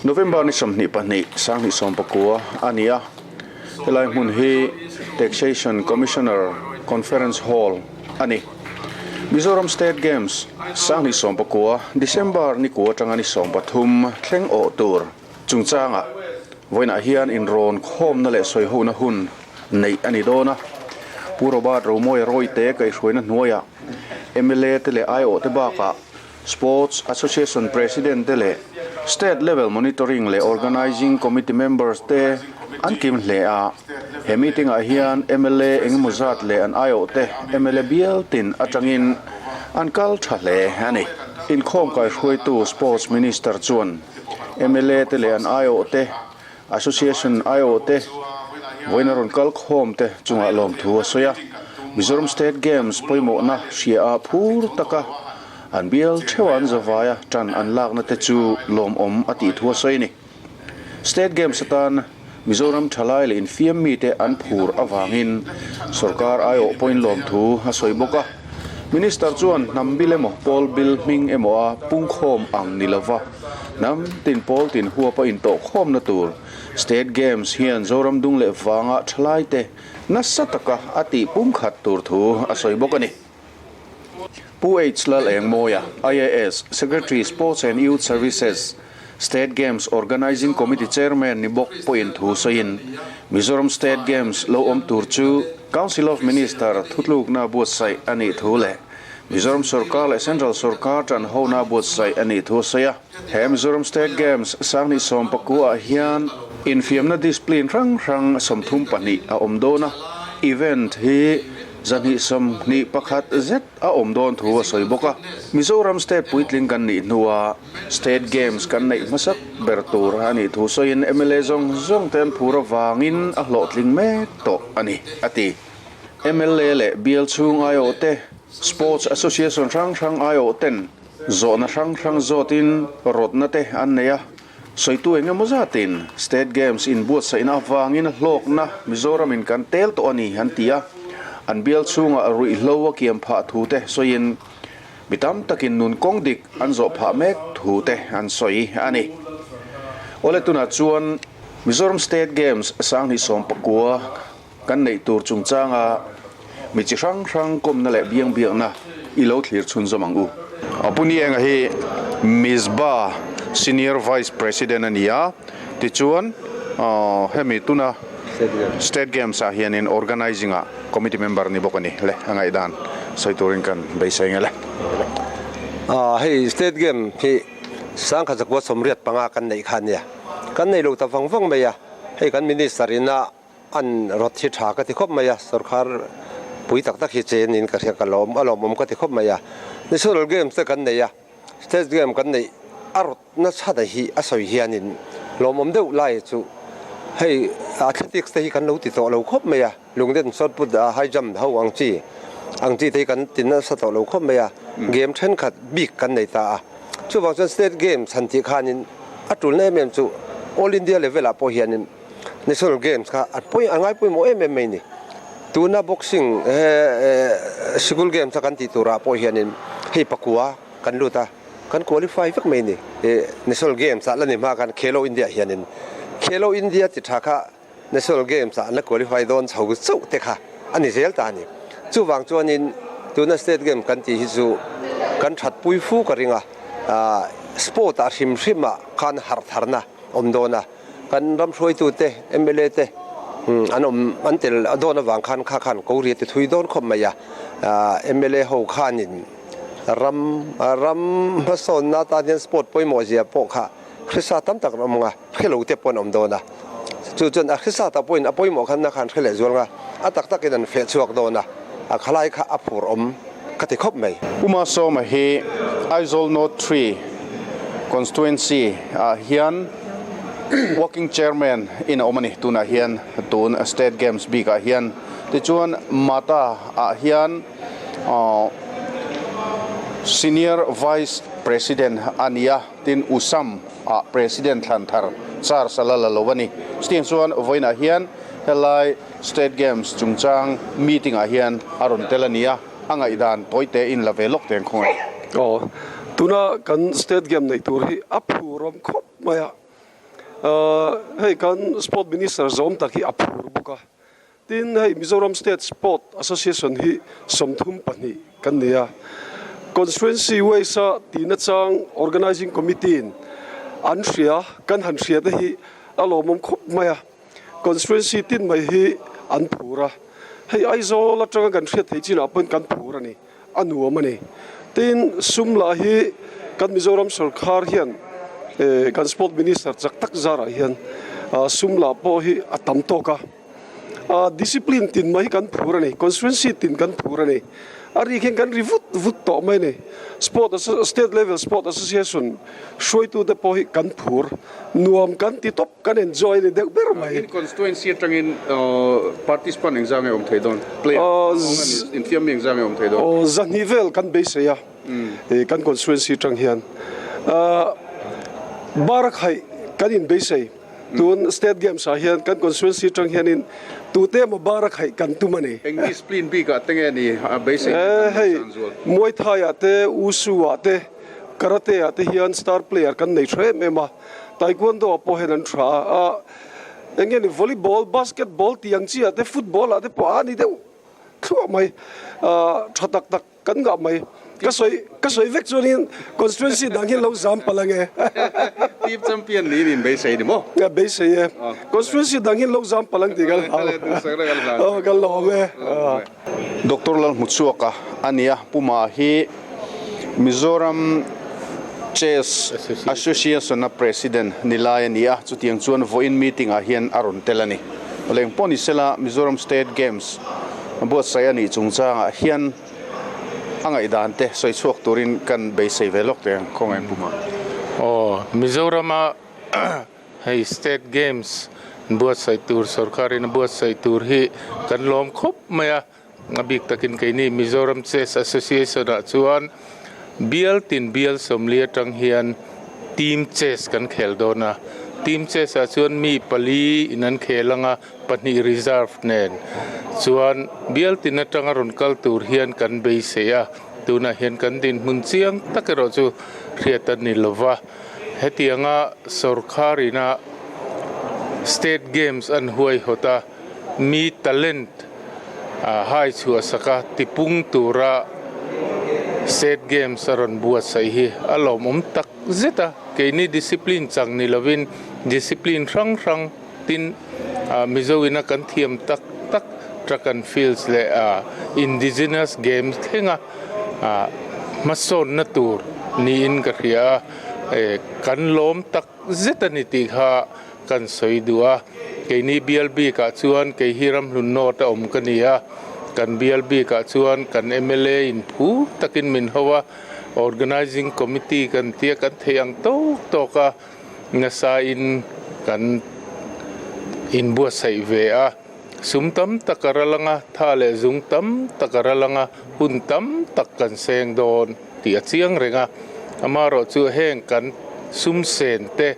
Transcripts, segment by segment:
November ni 22 2019 a ni a, helai hmun hi Taxation Commissioner Conference Hall a ni. Mizoram State Games 2019 December ni kua atanga ni 13 thleng awh tur chungchangah vawiinah hian inrawn khawmna leh sawihona hun neih a ni dawn a. Pu Robert Romawia Rawite kaihhruaina hnuaiah mla te leh aiawhte bakah Sports Association President te leh State Level Monitoring leh Organising Committee members te an kim hle a. He meeting ah hian mla engemaw zat leh an aiawhte mla bial tin atangin an kal tha hle a ni. Inkhawm kaihruaitu Sports Minister chuan mla te leh an aiawhte, Association aiawhte vawiin a rawn kal khawm te chungah lawmthu a sawi a. Mizoram State Games pawimawhna hria a phur taka an bial theuh an zavaia tan an lakna te chu lawmawm a tih thu a sawi a ni. State Games atan Mizoram thalai leh infiam mite an phur avangin sorkar aiawh pawhin lawmthu a sawi bawk a. Minister chuan hnam bil emaw pawl bil hming emaw a pungkhawm ang ni lova hnam tin pawl tin huapa intawhkhawmna tur State Games hian Zoram dung leh vanga thalaite nasa taka a tih pumkhat tur thu a sawi bawk a ni. Pu H Lal Engmawia, IAS, Secretary Sports and Youth Services, State Games Organising Committee Chairman ni bawk pawhin thu sawiin, Mizoram State Games lo awm tur chu Council of Minister thutlukna buatsaih a nih thu leh Mizoram sorkar leh Central sorkar tan hona buatsaih a nih thu a sawi a. He Mizoram State Games 2019 ah hian infiamna discipline hrang hrang 32 a awm dawn a, event hi 221 zet a awm dawn thu a sawi bawk a. Mizoram State puitling kan nih hnua State Games kan neih hmasak ber tur a nih thu sawiin mla zawng zawng te an phur avangin a hlawhtling mek tawh a ni, a ti. Mla leh bial chhung aiawh te, Sports Association hrang hrang aiawh ten zawhna hrang hrang zawtin rawtna te an nei a, sawitu eng emaw zatin State Games inbuatsaihna avangin hlawkna Mizoramin kan tel tawh a ni an ti a, an bial chhungah ruihhlo a kiam phah thu te sawiin Mi tam takin nun kawng dik an zawh phah mek thu te an sawi a ni. Awle tunah chuan Mizoram State Games 2019 kan neih tur chungchanga mi chi hrang hrang kawmna leh biang biakna i lo thlir chhunzawm ang u. Apu Nienga hi Mizba Senior Vice President a ni a, tichuan hemi tuna State Games ah hianin Organising ah Committee member ni bawk a ni le, a ngaihdan sawi turin kan beisei nge le. Hei State Game hi 1985 kan neih kha a nia, kan nei lo ta vang vang mai a, hei kan Minister in a an rawt hi tha ka ti khawp mai a, sorkar pui tak tak hi chen in ka hria ka lawm a lawmawm ka ti khawp mai a, National Games te kan nei a, State Game kan neih a rawt nasa daih hi a sawi hianin lawmawm deuh lai chu hei athletics te hi kan lo ti tawh lo khawp mai a, lungden shot put a high jump ho ang chi ang chi te hi kan ti nasa tawh lo khawp mai a, game thenkhat bik kan nei ta a, chuvang chuan state games han tih khanin a tulna em em chu all India level ah pawh hianin national games kha a pawi a ngai pawimawh em em mai a ni. Tuna boxing he sikul games a kan tih turah pawh hianin hei pakua kan lut a. Kan qualify vek mai ni. National Games ah la ni hma khan Khelo India hianin Khelo India chi tha kha National Games ah an la qualify dawn chho chauh te kha a ni zel ta a ni. Chuvang chuanin tuna State Games kan tih hi chu kan that pui fu ka ring a, sport ah hrim hrim ah khan harh tharna awm dawn a, kan ram hruaitute mla te an awm an tel dawn avang khan kha khan ko ria ti thui dawn khawp mai a, mla ho khanin Ram ram hmasawnna atan hian sport pawimawh zia pawh kha hrisa tam tak an awm ang a, hre lo te pawh an awm dawn a. Chu chuan a hrisa tak pawhin a pawimawh khan na khan hre leh zual ang a, a tak takin an feh chhuak dawn a, a khalai kha a phur awm ka ti khawp mai. Puma Sawma hi Aizawl North 3 Constituency ah hian Working Chairman in a awm a ni. Tunah hian tun State Games bikah hian tichuan Mata ah hian Senior Vice President a ni a, tin Usam ah President thlan thar charge a la la lo a ni. Chutiang chuan vawiinah hian helai State Games chungchang meeting ah hian a rawn tel a ni a, a ngaihdan tawi te in la ve lawk teng khawngaih. Aw. Tuna kan state game neih tur hi a phurawm khawp mai a, hei kan sport minister zawm tak hi a phur bawk a. Tin, hei Mizoram State Sport Association hi 32 kan nei a, Constituency wise-a tihna chang Organising Committee-in an hria, kan han hria te hi a lawmawm khawp mai a. Constituency tin mai hi an phur a, hei Aizawl atanga kan hriat theih chinah pawhin kan phur a ni, a nuam a ni. Tin, sum lah hi kan Mizoram sorkar hian kan Sport Minister chak tak zarah hian sum lah pawh hi a tam tawk a. Discipline tin mai hi kan phur a ni, constituency tin kan phur a ni. A rik hian kan ri vut vut tawh mai a ni. Sport State Level Sport Association hruaitute pawh hi kan phur, nuam kan ti tawp, kan enjoy a ni deuh ber mai. In constituency atangin participant engzah nge awm thei dawn? Player infiam mi engzah nge awm thei dawn? Aw, zahnih vel kan beisei a, kan constituency atang hian. Barakhaih kan inbeisei. Tun State Games ah hian kan constituency atang hianin tute emaw bar a khaih kan tum a ni. Eng discipline bik ah te nge ni a beisei na kan Hei san zual? Muay Thai ah te, Wushu ah te, Karate ah te hian star player kan nei tha em em a, Taekwondo ah pawh hian an tha a, eng nge ni Volleyball, Basketball tih ang chi ah te, Football ah te pawh a ni deuh thluah mai, tha tak tak. Kan ngah mai. Ka sawi ka sawi vek chuanin constituency dang hian lo zam palh ange. Team champion niin in beisei ni maw? Ka beisei e. Constituency dang hian lo zam palh ang tih kan hlau. Aw kan lawm e. Doctor Lalhmuchhuaka a ni a, Puma hi Mizoram Chess Association-a President ni lai a ni a, chutiang chuan vawiin meeting-ah hian a rawn tel a ni. Leng pawh ni sela Mizoram State Games buatsaih a nih chungchangah hian a ngaihdan te sawi chhuak turin kan beisei ve lawk teh ang khawngaih puma. Aw, Mizorama hei State Games buatsaih tur sorkarin a buatsaih tur hi kan lawm khawp mai a, a bik takin keini Mizoram Chess Association ah chuan bial tin bial 40 atang hian team chess kan khel dawn a, team chess ah chuan mi pali in an khel ang a, pahnih reserve nen chuan bial tin atanga rawn kal tur hian kan beisei a, tunah hian kan dinhmun chiang tak erawh chu hriat a ni lova, hetianga sorkar ina state games an huaihawt a, mi talent hai chhuah saka tipung tura state games a rawn buatsaih hi a lawmawm tak zet a, keini discipline chang ni lovin discipline hrang hrang tin Mizo ina kan thiam tak tak track and fields leh indigenous games thlenga hmasawnna tur niin ka hria a, kan lawm tak zet a ni tih kha kan sawi duh a, keini bial bikah chuan kei hi Ramhlun North a awm ka ni a, kan bial bikah chuan kan mla in phur takin min ho a, Organising Committee kan tia kan theih ang tawk tawk a, nasa in kan inbuatsaih ve a, sum tam tak a ral anga, tha leh zung tam tak a ral anga, hun tam tak kan seng dawn tih a chiang reng a, amaherawh chu heng kan sum sen te,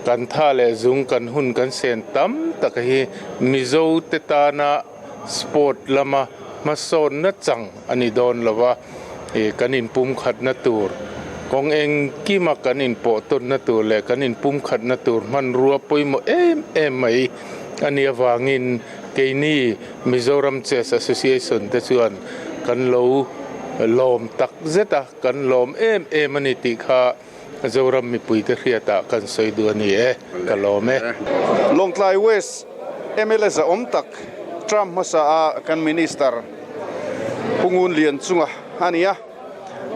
kan tha leh zung kan hun kan sen tam tak hi Mizo te tana sport lama hmasawnna chang a ni dawn lo va, ih kan inpumkhatna tur kawng engkima kan inpawh tawnna tur leh kan inpumkhatna tur hmanrua pawimawh em em mai a nih avangin keini Mizoram Chess Association te chuan kan lo lawm tak zet a, kan lawm em em a ni tih kha Zoram mipuite hriatah kan sawi duh a ni e, ka lawm e. Lawngtlai West mla zahawm tak term hmasa a kan Minister Pu Ngun Lian chunga a ni a,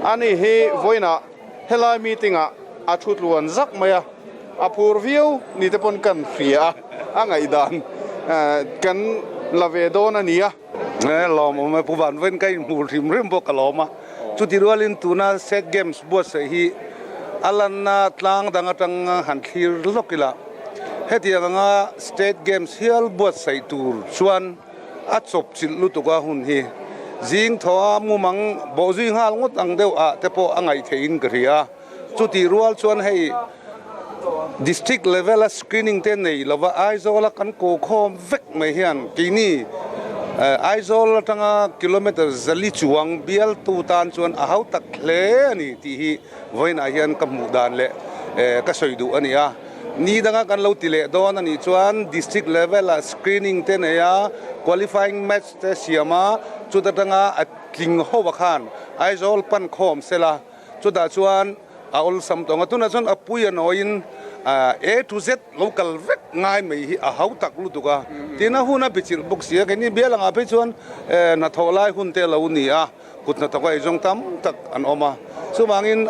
ani hi vawiinah helai meeting ah a thu tluan zak mai a, a phur viau ni te pawn kan hria a, a ngaihdan kan la ve dawn a ni a. Lawm awm e, Pu Van Vawiin ka inhmu hrim hrim bawk ka lawm a. Chuti rualin tuna State Games buatsaih hi a lanna tlang dang atang han thlir lawk ila, hetiang anga State Games hial buatsaih tur chuan a chawp chilh lutuk a hun hi zing thaw a mumang bawhzui nghal ngawt ang deuh ah te pawh a ngaih theihin ka hria. Chutih rual chuan hei District level a screening te nei lova Aizawl a kan ko khawm vek mai hian keini Aizawl atanga kilometre zali chuang bialtu tan chuan a hau tak hle a ni tih hi vawiinah hian ka hmuh dan leh ka sawi duh a ni a. Ni danga kan lo ti leh dawn a nih chuan district level ah screening te nei a, qualifying match te siam a, chuta tanga a tling ho a khan Aizawl pan khawm sela chutah chuan a awlsam tawng a. Tunah chuan a pui a nawiin A to Z lo kal vek ngai mai hi a hau tak lutuk a, tin a hun a bichilh bawk si a, keini bial angah phei chuan hnathawh lai hun te a lo ni a. Kut hnathawk a eizawng tam tak an awm a, chuvangin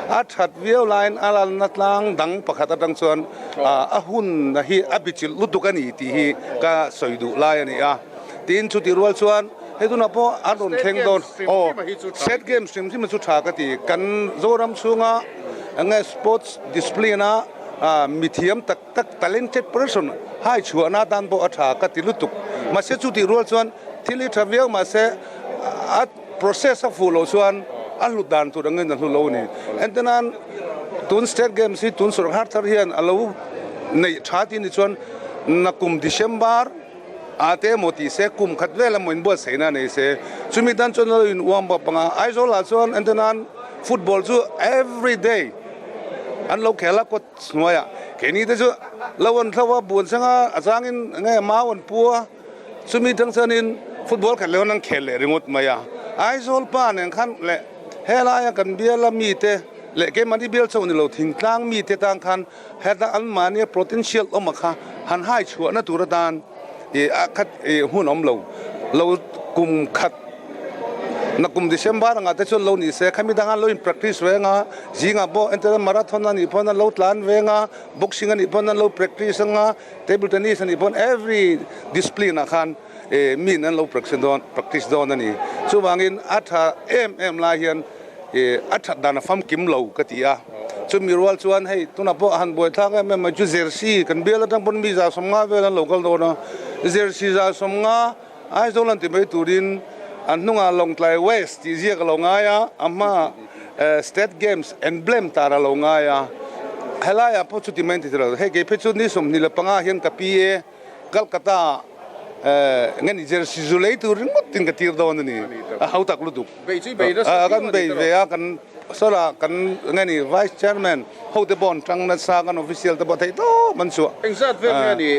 a that viau laiin a lalna tlang dang pakhat atang chuan a hun hi a bichilh lutuk a ni tih hi ka sawi duh lai a ni a. Tin, chutih rual chuan hei tunah pawh an rawn thleng dawn. Aw, State Games hrim hrim chu tha ka ti. Kan Zoram chhunga enge sports discipline a mithiam tak tak talented person hai chhuahna atan pawh a tha ka ti lutuk. Mahse chutih rual chuan thil hi tha viau mahse a process a fuh loh chuan a hlut dan tur angin a hlu lo a ni. Entirnan tun state games hi tun sorkar thar hian a lo neih tha tih ni chuan nakum December a te emaw tih se kum khat vel emaw inbuatsaihna nei se chumi tan chuan a lo in uam bawk ang a. Aizawl ah chuan entirnan football chu everyday an lo khel a kawt hnuaiah keini te chu lo an thlo a buan changa a changin enge mau an pu a. Chumi tang chuanin football khat leh an khel leh ringawt mai a, Aizawl pa nen khan leh helaia kan biala mite leh keimahni bial chauh ni lo thingtlang mite tan khan heta anmahnia potential awm a kha han hai chhuahna tur atan ih a khat ih hun awm lo lo kum khat Nakum December angah te chuan lo ni se, khami danga lo in practice veng a, zingah pawh entirna marathon a nih pawn an lo tlan veng a, boxing a nih pawn an lo practice ang a, Table tennis a nih pawn every discipline ah khan mi in an lo practice dawn practice dawn a ni. Chuvangin a tha em em lai hian a that dan a famkim lo ka ti a. Chumi rual chuan hei tunah pawh a han buai thlak em em mai chu jersey kan bial atang pawn mi 150 vel an lo kal dawn a. Jersey 150 Aizawl an ti mai turin an hnungah Lawngtlai West tih ziak a lo ngai a, a hmaah State Games emblem tar a lo ngai a. Helaiah pawh chuti mai an ti thei lo. Hei kei phei chu ni 25 hian ka pi e, Calcutta ah nge ni jersey zu lei tur ringawt in ka tir dawn a ni. A hau tak lutuk. Kan bei ve a, kan sawlah kan nge ni Vice Chairman Hote pawh an tang nasa, kan official te pawh theih tawp an chhuah. Engzat vel nge ni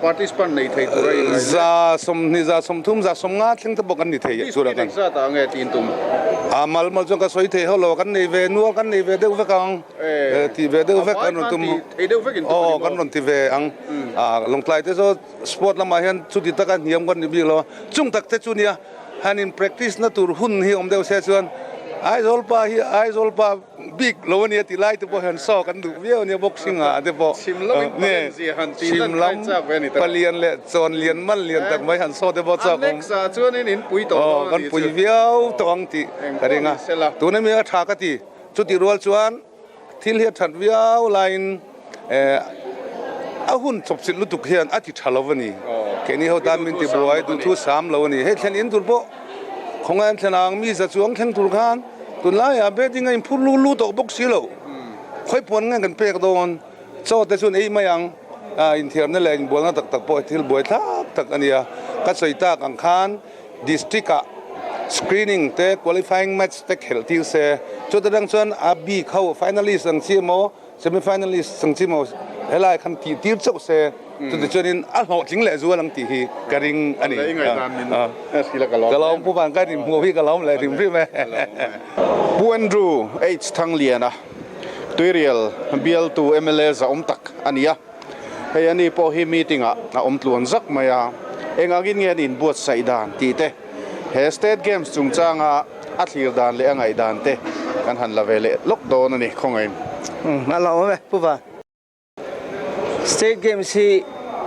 participant nei thei tur a inraih le? 20, 30, 50 thleng te pawh kan ni thei tur a kan. District engzat ah nge tin tum? A mal mal chuan ka sawi thei hauh lo a, kan nei ve nual, kan nei ve deuh vek ang, ti ve deuh vek kan rawn tum. Thei deuh vek in tum a ni maw? Aw, kan rawn ti ve ang. Lawngtlai te chu sport lamah hian chuti taka hniam kan ni bik lo a, chung tak te chu nia han in practice na tur hun hi awm deuh se chuan Aizawl pa hi Aizawl pa Bik lo a nia tih lai te pawh hian saw kan duh viau a nia boxing ah te pawh Chhim lam in palian zia han tih chhim lam palian leh chawn lian man lian tak mai han saw te pawh chak awm ah chuan in in pui tawh dawn a nih chu kan pui viau tawh ang tih ka ring a tuna mi a tha ka ti chutih rual chuan thil hi a that viau laiin a hun chawpchilh lutuk hian a ti tha lo a ni keini ho tan min ti buai duhthu sam lo a ni hei thlen in tur pawh Khawngaih an thlen ang mi za chuang thleng tur khan tunlaiah betting a inphur lu lu tawh bawk si lo. Khawi puan nge kan pek dawn? Chaw te chuan ei mai ang. Inthiarna leh inbualna tak tak pawh thil buai thlak tak a nia. Ka sawi tak ang khan district ah screening te qualifying match te khelh tir se. Chuta dang chuan a bik ho finalist ang chi emaw Semi finalist sang chi maw helai khan tih tir chauh se chuti chuanin a hlawhtling leh zual ang tih hi ka ring a ni. Ka lawm Pu Van Kai rim hmuh hi ka lawm leh hrim hrim e. Pu Andrew H Thangliana Tuirial bialtu mla zahawm tak a ni a, hei ani pawh hi meeting ah a awm tluan zak mai a, eng angin nge an inbuatsaih dan tih te, he State Games chungchanga a thlir dan leh a ngaih dan te kan han la ve leh lawk dawn a ni khawngaih. A lo awm e Pu Van. State Games hi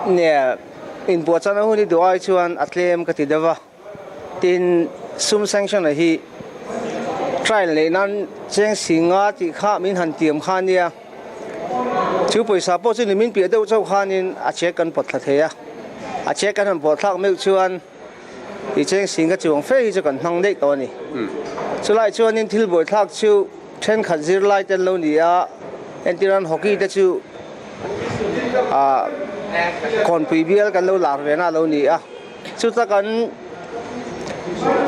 nia inbuatchana hun hi duh ai chuan a tlem ka ti deuh a, tin sum sanction a hi trial neih nan cheng si nga tih kha min han tiam kha nia, chu pawisa pawh chu ni min piah deuh chauh khanin a check kan pawt thla thei a, a check kan han pawt thlak meuh chuan I cheng sing ka chuang fe hi chu kan hmang daih tawh a ni. Chulai chuanin thil buaithlak chu thenkhat zirlai te an lo ni a, entirnan hockey te chu ah kawnpui bial kan lo lar ve na a lo ni a. Chuta kan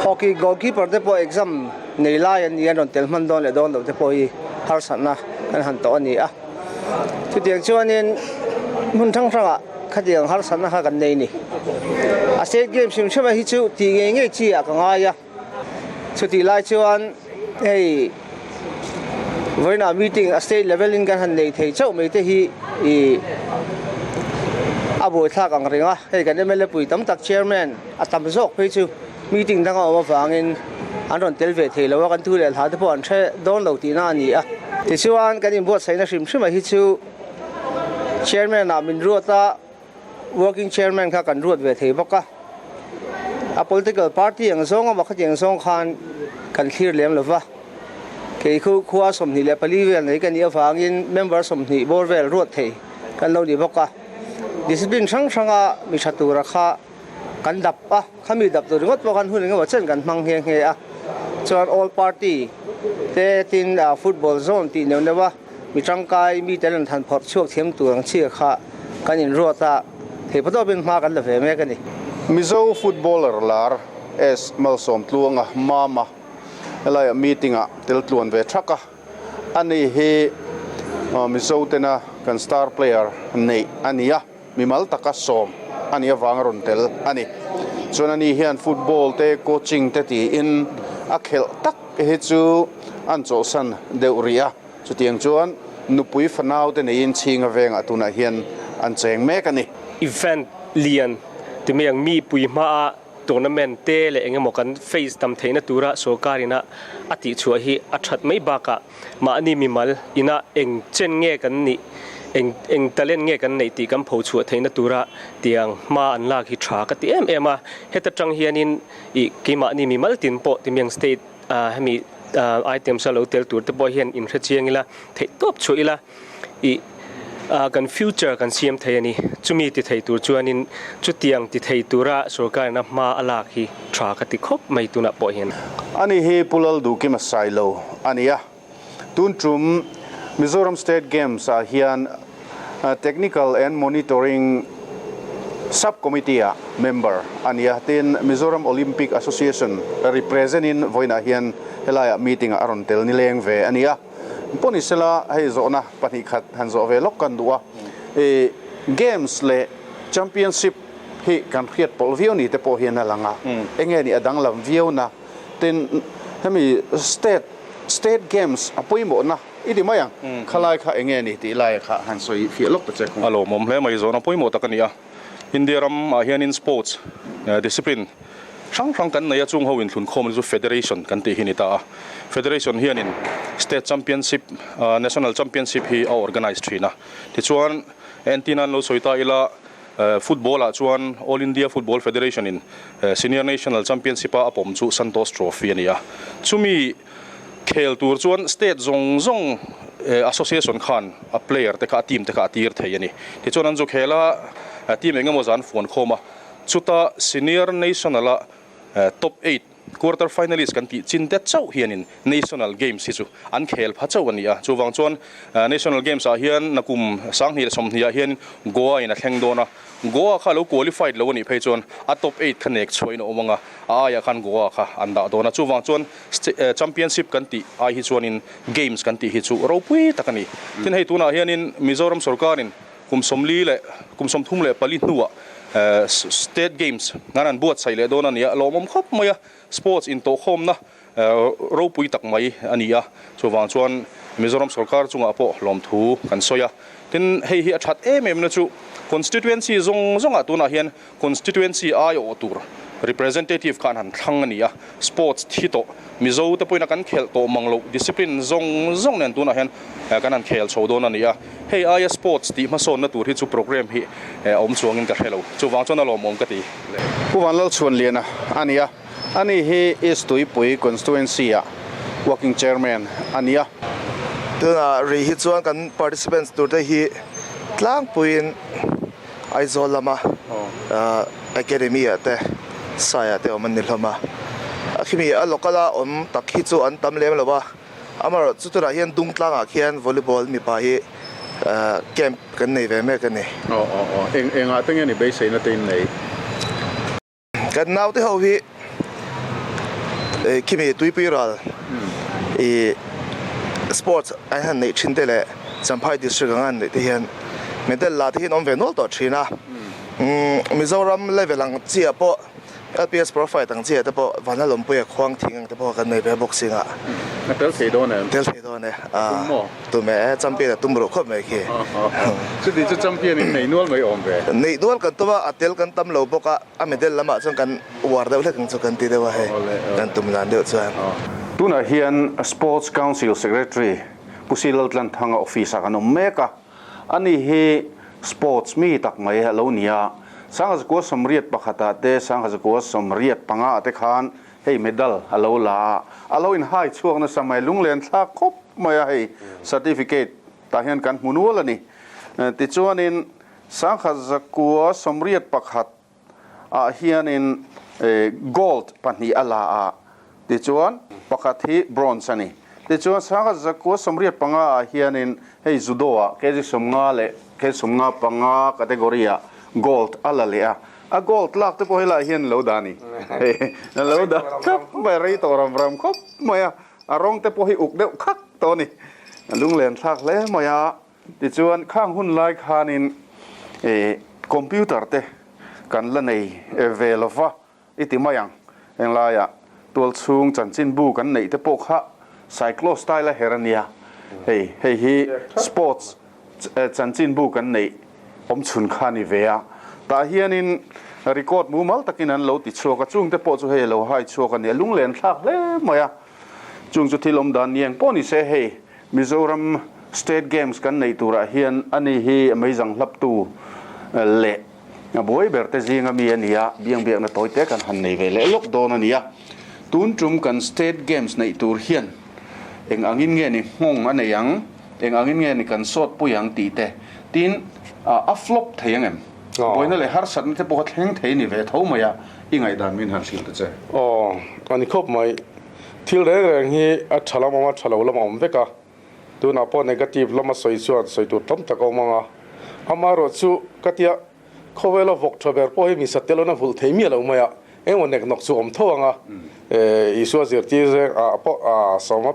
Hockey goalkeeper te pawh exam nei lai an ni a, rawn tel hman dawn leh dawn loh te pawh hi harsatna kan han tawh a ni a. Chutiang chuanin hmun hrang hrangah khatiang harsatna kha kan nei a ni. A state games hrim hrima hi chu tih ngei ngei chi ah ka ngai a. Chutih lai chuan hei vawiinah meeting a state level in kan han nei thei chauh mai te hi ih a buaithlak ang reng a. Hei kan mla pui tam tak chairman a tam zawk phei chu meeting dang a awm avangin an rawn tel ve thei lo a, kan thu leh hla te pawh an hre dawn lo tihna a ni a. Tichuan kan inbuatsaihna hrim hrim ah hi chu chairman ah min ruat a. Working Chairman kha kan ruat ve thei bawk a, a political party ang zawng emaw khatiang zawng khan kan thlir lem lo va, kei khu khua 24 vel nei ka nih avangin member 20 bawr vel ruat thei kan lo ni bawk a, discipline hrang hranga mi tha tura kha kan dap a, khami dap tur ringawt pawh khan hun engemaw chen kan hmang nghe nghe a, chuan all party te tin football zone tih neuh neuh a. Mi tangkai mite lan than phawrh chhuak thiam tur ang chhia kha kan inruat a, thei patawpin hma kan la ve mek a ni. Mizo footballer lar S Malsawmtluanga Mama helaiah meeting-ah tel tluan ve thak a, ani hi Mizo tena kan star player neih a ni a, mimal taka sawm a nih avanga rawn tel a ni. Chuan ani hian football te coaching te tiin a khelh tak hi chu an chawlhsan deuh rih a, chutiang chuan nupui fanau te neiin chhinga vengah tunah hian an cheng mek a ni. Event lian ti mai ang mi pui hmaa tournament te leh eng emaw kan face tam theihna tura sorkar ina a tihchhuah hi a that mai bakah mahni mimal ina eng chen nge kan nih, eng eng talent nge kan neih tih kan phochhuah theihna tura tiang hma an lak hi tha ka ti em em a. Heta tang hianin ih keimahni mimal tin pawh ti mai ang state hemi items a lo tel tur te pawh hian inhre chiang ila theih tawp chhuah ila. Ih kan future kan siam thei a ni. Chumi ti thei tur chuanin chutiang ti thei tura sorkarina hma a lak hi tha ka ti khawp mai tunah pawh hian. Ani hi Pu Lalduhkima Sailo a ni a, tun tum Mizoram State Games ah hian Technical and Monitoring Sub Committee ah member a ni a, tin Mizoram Olympic Association represent in vawiinah hian helaiah meeting ah a rawn tel nileng ve a ni a. Pawh ni sela hei zawhna pahnih khat han zawh ve lawk kan duh a, i games leh championship hi kan hriat pawlh viau ni te pawh hian a lang a, enge ni a danglam viau na tin hemi state state games a pawimawhna i ti mai ang, khalai kha enge ni tih lai kha han sawi fiah lawk ta che khung. A lawmawm hle mai, zawhna pawimawh tak a ni a, India ram ah hianin sports discipline hrang hrang kan nei a, chung ho inthlunkhawm chu federation kan tih hi a ni ta a. Federation hianin state championship, national championship hi a organise thin a. Tichuan entin an lo sawi ta ila, football ah chuan All India Football Federation in senior national championship a a pawm chu Santosh Trophy a ni a. Chumi khel tur chuan state zawng zawng association khan a player te kha a team te kha a tir thei a ni. Tichuan an zu khel a, team eng emaw zan fuan khawm a, chuta senior national a top eight quarter finalist kan tih chin te chauh hianin national games hi chu an khel pha chauh a ni a. Chuvang chuan national games ah hian nakum 2020 ah hian Goa in a thleng dawn a, Goa kha lo qualified lo a nih phei chuan a top eight kha nek chhuahin a awm ang a, a aiah khan Goa kha an dah dawn a. Chuvang chuan championship kan tih ai hi chuanin games kan tih hi chu ropui tak a ni. Tin hei tunah hianin Mizoram sorkarin kum 44 leh kum 34 hnuah state games nan an buatsaih leh dawn a ni a, lawmawm khawp mai a, sports intawhkhawmna ropui tak mai a ni a, chuvang chuan Mizoram sorkar chungah pawh lawmthu kan sawi a. Tin, hei hi a that em em na chu constituency zawng zawngah tunah hian constituency aiawh tur representative kha an han thlang a ni a, sports thi tawh Mizo te pawhin a kan khelh tawh mang loh discipline zawng zawng nen tunah hian kan han khel chho dawn a ni a. Hei aia sports tih hmasawnna tur hi chu program hi a awm chuangin ka hre lo, chuvang chuan a lawmawm ka ti. Pu Vanlalchhuanliana a ni a. Ani hi East Tuipui Constituency ah Working Chairman a ni a. Tunah rih hi chuan kan participants tur te hi tlangpuiin Aizawl lama Academy ah te Sai ah te awm an ni hlawm a. A khimi a local a awm tak hi chu an tam lem lo a, amaherawh chu tunah hian Dungtlangah khian volleyball mipa hi camp kan nei ve mek a ni. Aw aw aw eng engah te nge ni beiseina te in nei? Kan naute ho hi Khimi Tuipui ral i sports an han neih thin te leh Champhai district anga an neih te hian medal la te hi an awm ve nual tawh thin a. Mizoram level ang chiah pawh LPS profile ang chiah te pawh Vanlalawmpuia khuang thing ang te pawh kan nei ve bawk sing a. A tel thei dawn em? Tel thei dawn e. Tum maw? Tum e, champion a tum ruh khawp mai khi. Chuti chu champion in nei nual mai awm ve. Neih nual kan tum a, a tel kan tam lo bawk a, a medal lamah chuan kan uar deuh hlek ang chu kan ti deuh a hei, kan tum dan deuh chuan. Tunah hian Sports Council Secretary Pu Si Laltlanthanga office ah kan awm mek a, ani hi sports mi tak mai a lo ni a, 1981 ah te 1985 ah te khan hei medal a lo la a, a lo inhai chhuak nasa mai, lunglen thlak khawp mai a hei certificate tah hian kan hmu nual a ni. Tichuanin 1981 ah hianin gold pahnih a la a, tichuan pakhat hi bronze a ni. Tichuan 1985 ah hianin hei judo ah kg 50 leh kg 55 category ah gold a la leh a, a gold lak te pawh helaiah hian lo dah a ni. Hei lo dah khawp mai a, rei tawh ram ram khawp mai a, a rawng te pawh hi uk deuh khak tawh a ni. A lunglen thlak hle mai a. Tichuan khang hun lai khanin computer te kan la nei ve lo va i ti mai ang. Englaiah tualchhung chanchinbu kan neih te pawh kha cyclo style a her a nia. Hei hei hi sports chanchinbu kan neih awm chhun kha a ni ve a. Tah hianin record mumal takin an lo ti chhuak a, chungte pawh chu hei a lo hai chhuak a ni. A lunglen thlak hle mai a. Chung chu thil awm dan ni eng pawh ni se hei Mizoram State Games kan neih turah hian ani hi meizang hlaptu leh a buai ber te zinga mi a ni a, biangbiakna tawi te kan han nei ve leh lawk dawn a ni a. Tun tum kan State Games neih tur hian eng angin nge ni nghawng a nei ang, eng angin nge ni kan sawt pui ang tih te, tin a flop thei ang em? Buaina leh harsatna te pawh kha thleng thei ni ve tho mai a, i ngaihdan min han hrilh ta che. Aw, a ni khawp mai. Thil reng reng hi a tha lam awm a, tha lo lam a awm vek a. Tunah pawh negative lama sawi chuan sawi tur tam tak a awm ang a. Amaherawh chu ka tia khawvela vawk tha ber pawh hi mi satel awna vulh thei miah lo mai a, engemaw nek nawk chu a awm tho ang a. Isua zirtir reng ah pawh a sawma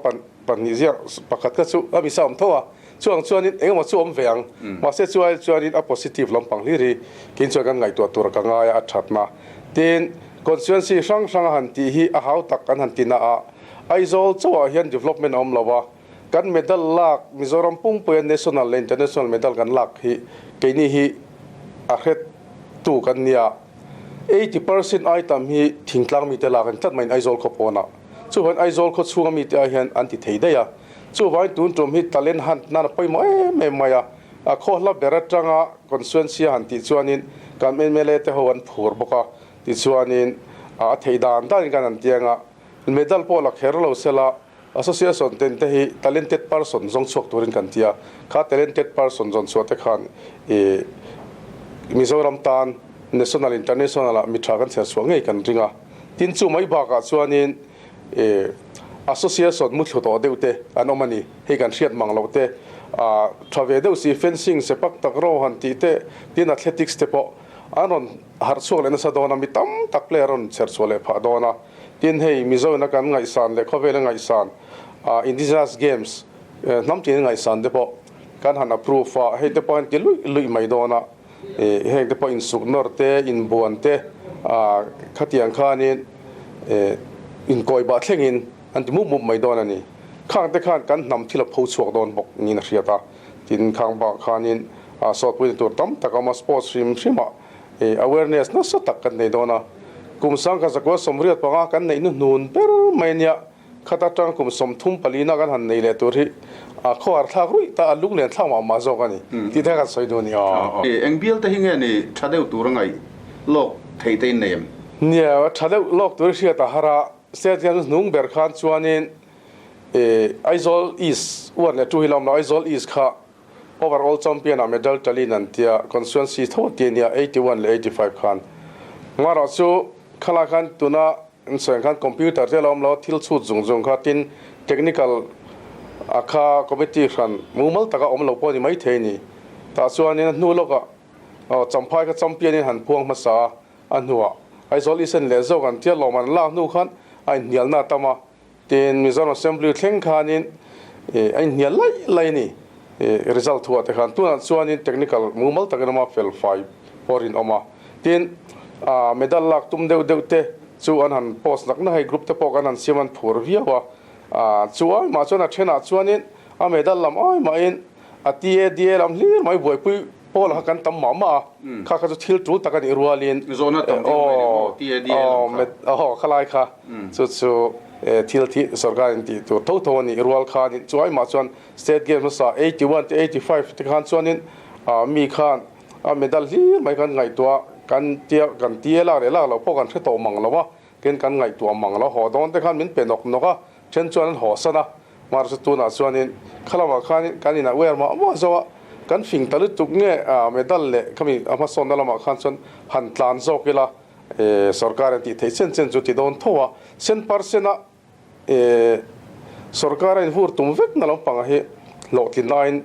pahnih ziak pakhat kha chu a misa awm tho a, chuang chuanin engemaw chu awm ve ang. Mahse chu ai chuanin a positive lampang hlir hi kei chuan kan ngaihtuah tur ka ngai a, a thatna. Tin, constituency hrang hrang a han tih hi a hau tak an han ti na a, Aizawl chauhah hian development a awm lo a, kan medal lak Mizoram pumpuia national leh international medal kan lak hi keini hi a hrettu kan nia. 80% ai tam hi thingtlang mite lak an tlat maiin Aizawl khaw pawnah. Chuvangin Aizawl khaw chhunga mite ai hian an ti thei daih a. Chuvangin tun tum hi talent hunt nan a pawimawh em em mai a. A khawhla ber atanga constituency a han tih chuanin kan mla te ho an phur bawk a, tichuanin a theih dan danin kan han tiang a, medal pawh la kher lo sela association ten te hi talented person zawng chhuak turin kan ti a, kha talented person zawn chhuah te khan ih Mizoram tan national international ah mi tha kan chher chhuah ngei kan ring a, tin chu mai bakah chuanin ih association muthlu tawh deuh te an awm a ni, hei kan hriat mang loh te ah tha ve deuh si fencing sepak takraw han tih te tin athletics te pawh an rawn harh chhuak leh nasa dawn a, mi tam tak player rawn chher chhuah leh phah dawn a, tin hei Mizo ina kan ngaihsan leh khawvela ngaihsan ah indigenous games hnam tin ngaihsan te pawh kan han approve a, hei te pawh an ti luih luih mai dawn a, ih heng te pawh insuk nawr te inbuan te ah khatiang khanin ih inkawi bah thlengin an ti mup mup mai dawn a ni. Khang te khan kan hnam thil a pho chhuak dawn bawk niin a hriat a, tin khang bak khanin ah sawtpuina tur tam tak a awm a, sports hrim hrim ah ih awareness nasa tak kan nei dawn a, kum 1985 kan neih hnuhnun ber mai ania Khat atang kum 34 na kan han nei leh tur hi a khawhar thlak ruih ta a lunglen thlak mah mah zawk a ni tih te kan sawi duh a ni aw. Eng bial te hi nge ni tha deuh tur a ngaih lawk theih te in nei em? Nia, tha deuh lawk tur i hriat a har a, state hian hnung ber khan chuanin Aizawl East 1 leh 2 hi la awm lo, Aizawl East kha overall champion ah medal talin an tia, constituency tho ti a nia 81 leh 85 khan. Marawh chu khalai khan tuna An sawi ang khan computer te a lo awm lo a, thil chhut zung zung kha tin technical a kha committee hran mumal taka awm lo pawh a ni maithei a ni. Tah chuanin a hnu lawkah aw Champhai kha champion in han phuang hmasa a, a hnuah Aizawl East leh zawk an tia lawm an lak hnu khan a inhnialna a tam a, tin Mizoram Assembly thleng khanin a inhnial laih laih a ni result thuah te khan. Tunah chuanin technical mumal takin awm a, fel fai pawh rinawm a, tin medal lak tum deuh deuh te chu an han post nak nak a, hei group te pawh kan han siam an phur viau a, chu ai mah chuan a thenah chuanin a medal lam ai mahin a TADA lam hlir mai buaipui pawl kha kan tam mah mah a, kha kha chu thil tul tak a nih rualin Zawhna tam viau mai ni maw TADA lam kha? Aw khalai kha chu chu thil thi sorkar in tih tur tho tho a nih rual khanin chu ai mah chuan state games hmasa 81 te 85 te khan chuanin mi khan a medal hlir mai khan ngaihtuah kan tia kan tia lak leh lak loh pawh kan hre tawh mang lo a, tin kan ngaihtuah mang lo haw dawn te khan min pe nawk nawk a, then chuan an haw san a. Mahse tunah chuanin khalamah khanin kan inah wear mah mah zo a, kan fing ta lutuk nge medal leh khami a hmasawnna lamah khan chuan han tlan zawk ila sorkar in tih theih chen chen chu ti dawn tho a, sen percent a sorkar a invur tum vek na lampang hi hlawhtlin aiin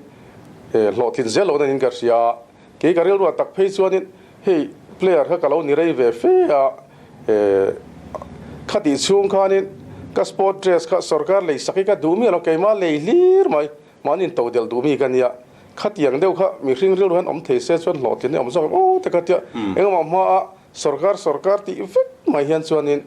hlawhtlin zel lohna niin ka hria a, kei ka rilruah tak phei chuanin hei player kha ka lo ni rei ve fe a, khatih chhung khanin ka sport dress kha sorkar lei sak hi ka duh miah lo, keimah lei hlir mai, mahni in to delh duh mi ka nia, khatiang deuh kha mihring rilru hian awm thei se chuan hlawhtlin hi a awm zawk em aw te ka tia, engmah hmaa sorkar sorkar tih vek mai hian chuanin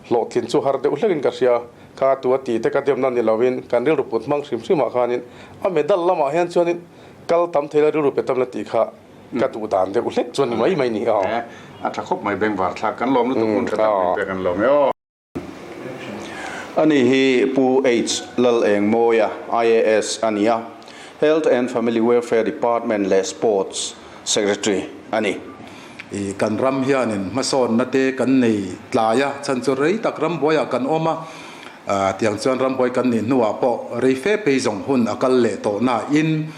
hlawhtlin chu har deuh hlekin ka hria, kha tua tih te ka demna ni lovin kan rilru put hmang hrim hrimah khanin a medal lamah hian chuanin kal tam thei la rilru pe tam la tih kha Ka duh dan deuh hlek chuan ni mai mai ni aw. A tha khawp mai bengvar thlak kan lawm lutuk hun tha tak mai pek an lawm e aw. Ani hi Pu H Lalengmawia, IAS a ni a, Health and Family Welfare Department leh Sports Secretary a ni. I kan ram hianin hmasawnna te kan nei tlai a, chhan chu rei tak rambuaiah kan awm a, tiang chuan rambuai kan nih hnuah pawh rei fe phei zawng hun a kal leh tawh nain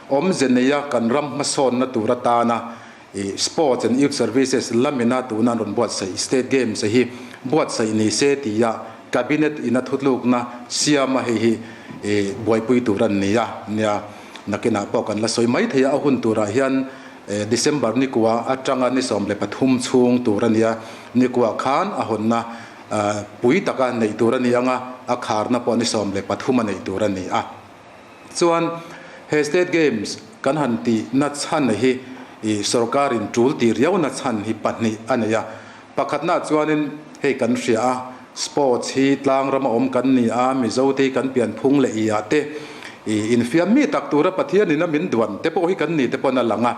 Awmze neia kan ram hmasawnna tur atana i Sports and Youth Services lamina tuna an rawn buatsaih State Games hi buatsaih ni se tia Cabinet ina thutlukna siama hei hi i buaipui tur an ni a nia. Nakinah pawh kan la sawi mai thei a, a hun turah hian December nikua atanga ni 13 chhung tur a nia. Nikua khan a hawnna pui taka neih tur a ni ang a, a kharna pawh ni 13 a neih tur a ni a. Chuan he State Games kan han tih na chhan hi i sorkar in tul tih riau na chhan hi pahnih a nei a. Pakhatna chuanin hei kan hria a, sports hi tlang rama awm kan ni a, Mizo te hi kan pian phung leh i ah te i infiam mi tak tura Pathian in a min duan te pawh hi kan ni te pawn a lang a.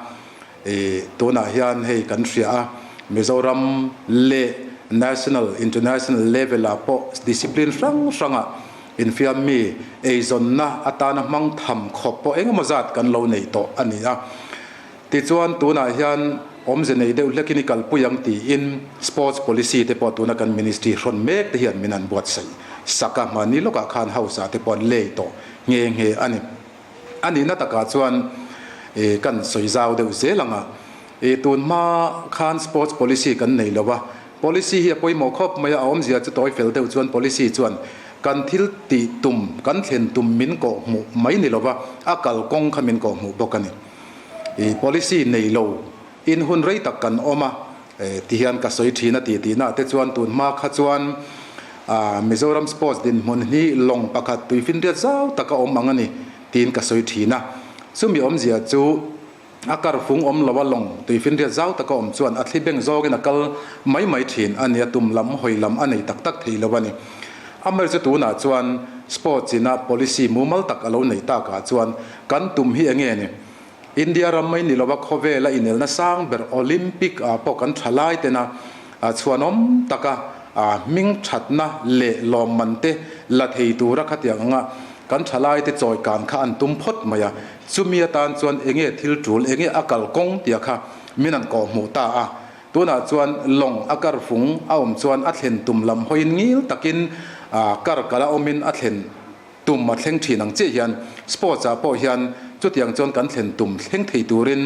I tunah hian hei kan hria a, Mizoram leh national, international level ah pawh discipline hrang hrangah Infiam mi eizawnna atana hmang tham khawp pawh engemaw zat kan lo nei tawh a ni a. Tichuan tunah hian awmze nei deuh hlekin i kalpui ang tiin Sports Policy te pawh tuna kan Ministry hrawn mek te hian min han buatsaih sak a, mahni lawkah khan House ah te pawh an lei tawh nghe nghe a ni. A nihna takah chuan kan sawi zau deuh zel ang a, tun hma khan Sports Policy kan nei lo a, Policy hi a pawimawh khawp mai a, a awmzia chu tawi fel deuh chuan policy chuan kan thil tih tum, kan thlen tum min kawh hmuh mai ni lova, a kal kawng kha min kawh hmuh bawk a ni. I policy nei lo in hun rei tak kan awm a, ti hian ka sawi thin a ti tihna te chuan tun hma kha chuan Mizoram sports dinhmun hi lawng pakhat tuifinriat zau taka awm ang a ni tiin ka sawi thin a, chumi awmzia chu A kar fung awm lo a lawng tuifinriat zau taka awm chuan a thli beng zawngin a kal mai mai thin a ni a, tum lam hawi lam a nei tak tak thei lo a ni. Amaherawhchu tunah chuan sports ina policy mumal tak a lo neih takah chuan kan tum hi enge ni? India ram mai ni lova khawvela inelna sang ber Olympic ah pawh kan tha lai tena chhuanawm taka hming thatna leh lawmman te la thei tura khatiang anga kan tha lai te chawi kan kha an tum phawt mai a. Chumi atan chuan enge thil tul, enge a kal kawng tia kha min an kawh hmuh ta a. Tunah chuan lawng a kar fung a awm chuan a thlen tum lam hawiin ngil takin kar kal a awmin a thlen tum a thleng thin ang chiah hian sports ah pawh hian chutiang chuan kan thlen tum thleng thei turin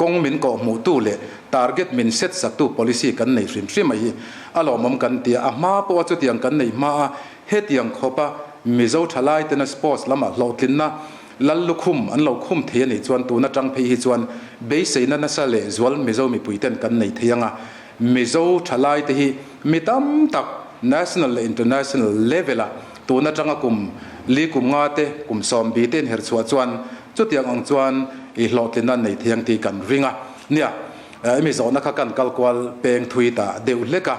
kawng min kawh hmuh tu leh target min set sak tu policy kan nei hrim hrim a hi a lawmawm kan ti a. A hma pawha chutiang kan neih hma a hetiang khawpa Mizo thalai tena sports lamah hlawhtlinna Lal lukhum an lo khum thei a nih chuan tun atang phei hi chuan beiseina nasa leh zual Mizo mipui ten kan nei thei ang a, Mizo thalai te hi mi tam tak. National leh International level ah tun atanga kum li kum nga te kum 70 te inher chhuah chuan chutiang ang chuan i hlawhtlin a nei thei ang tih kan ring a. Nia, emi zawhna kha kan kal kual peng thui ta deuh hlek a.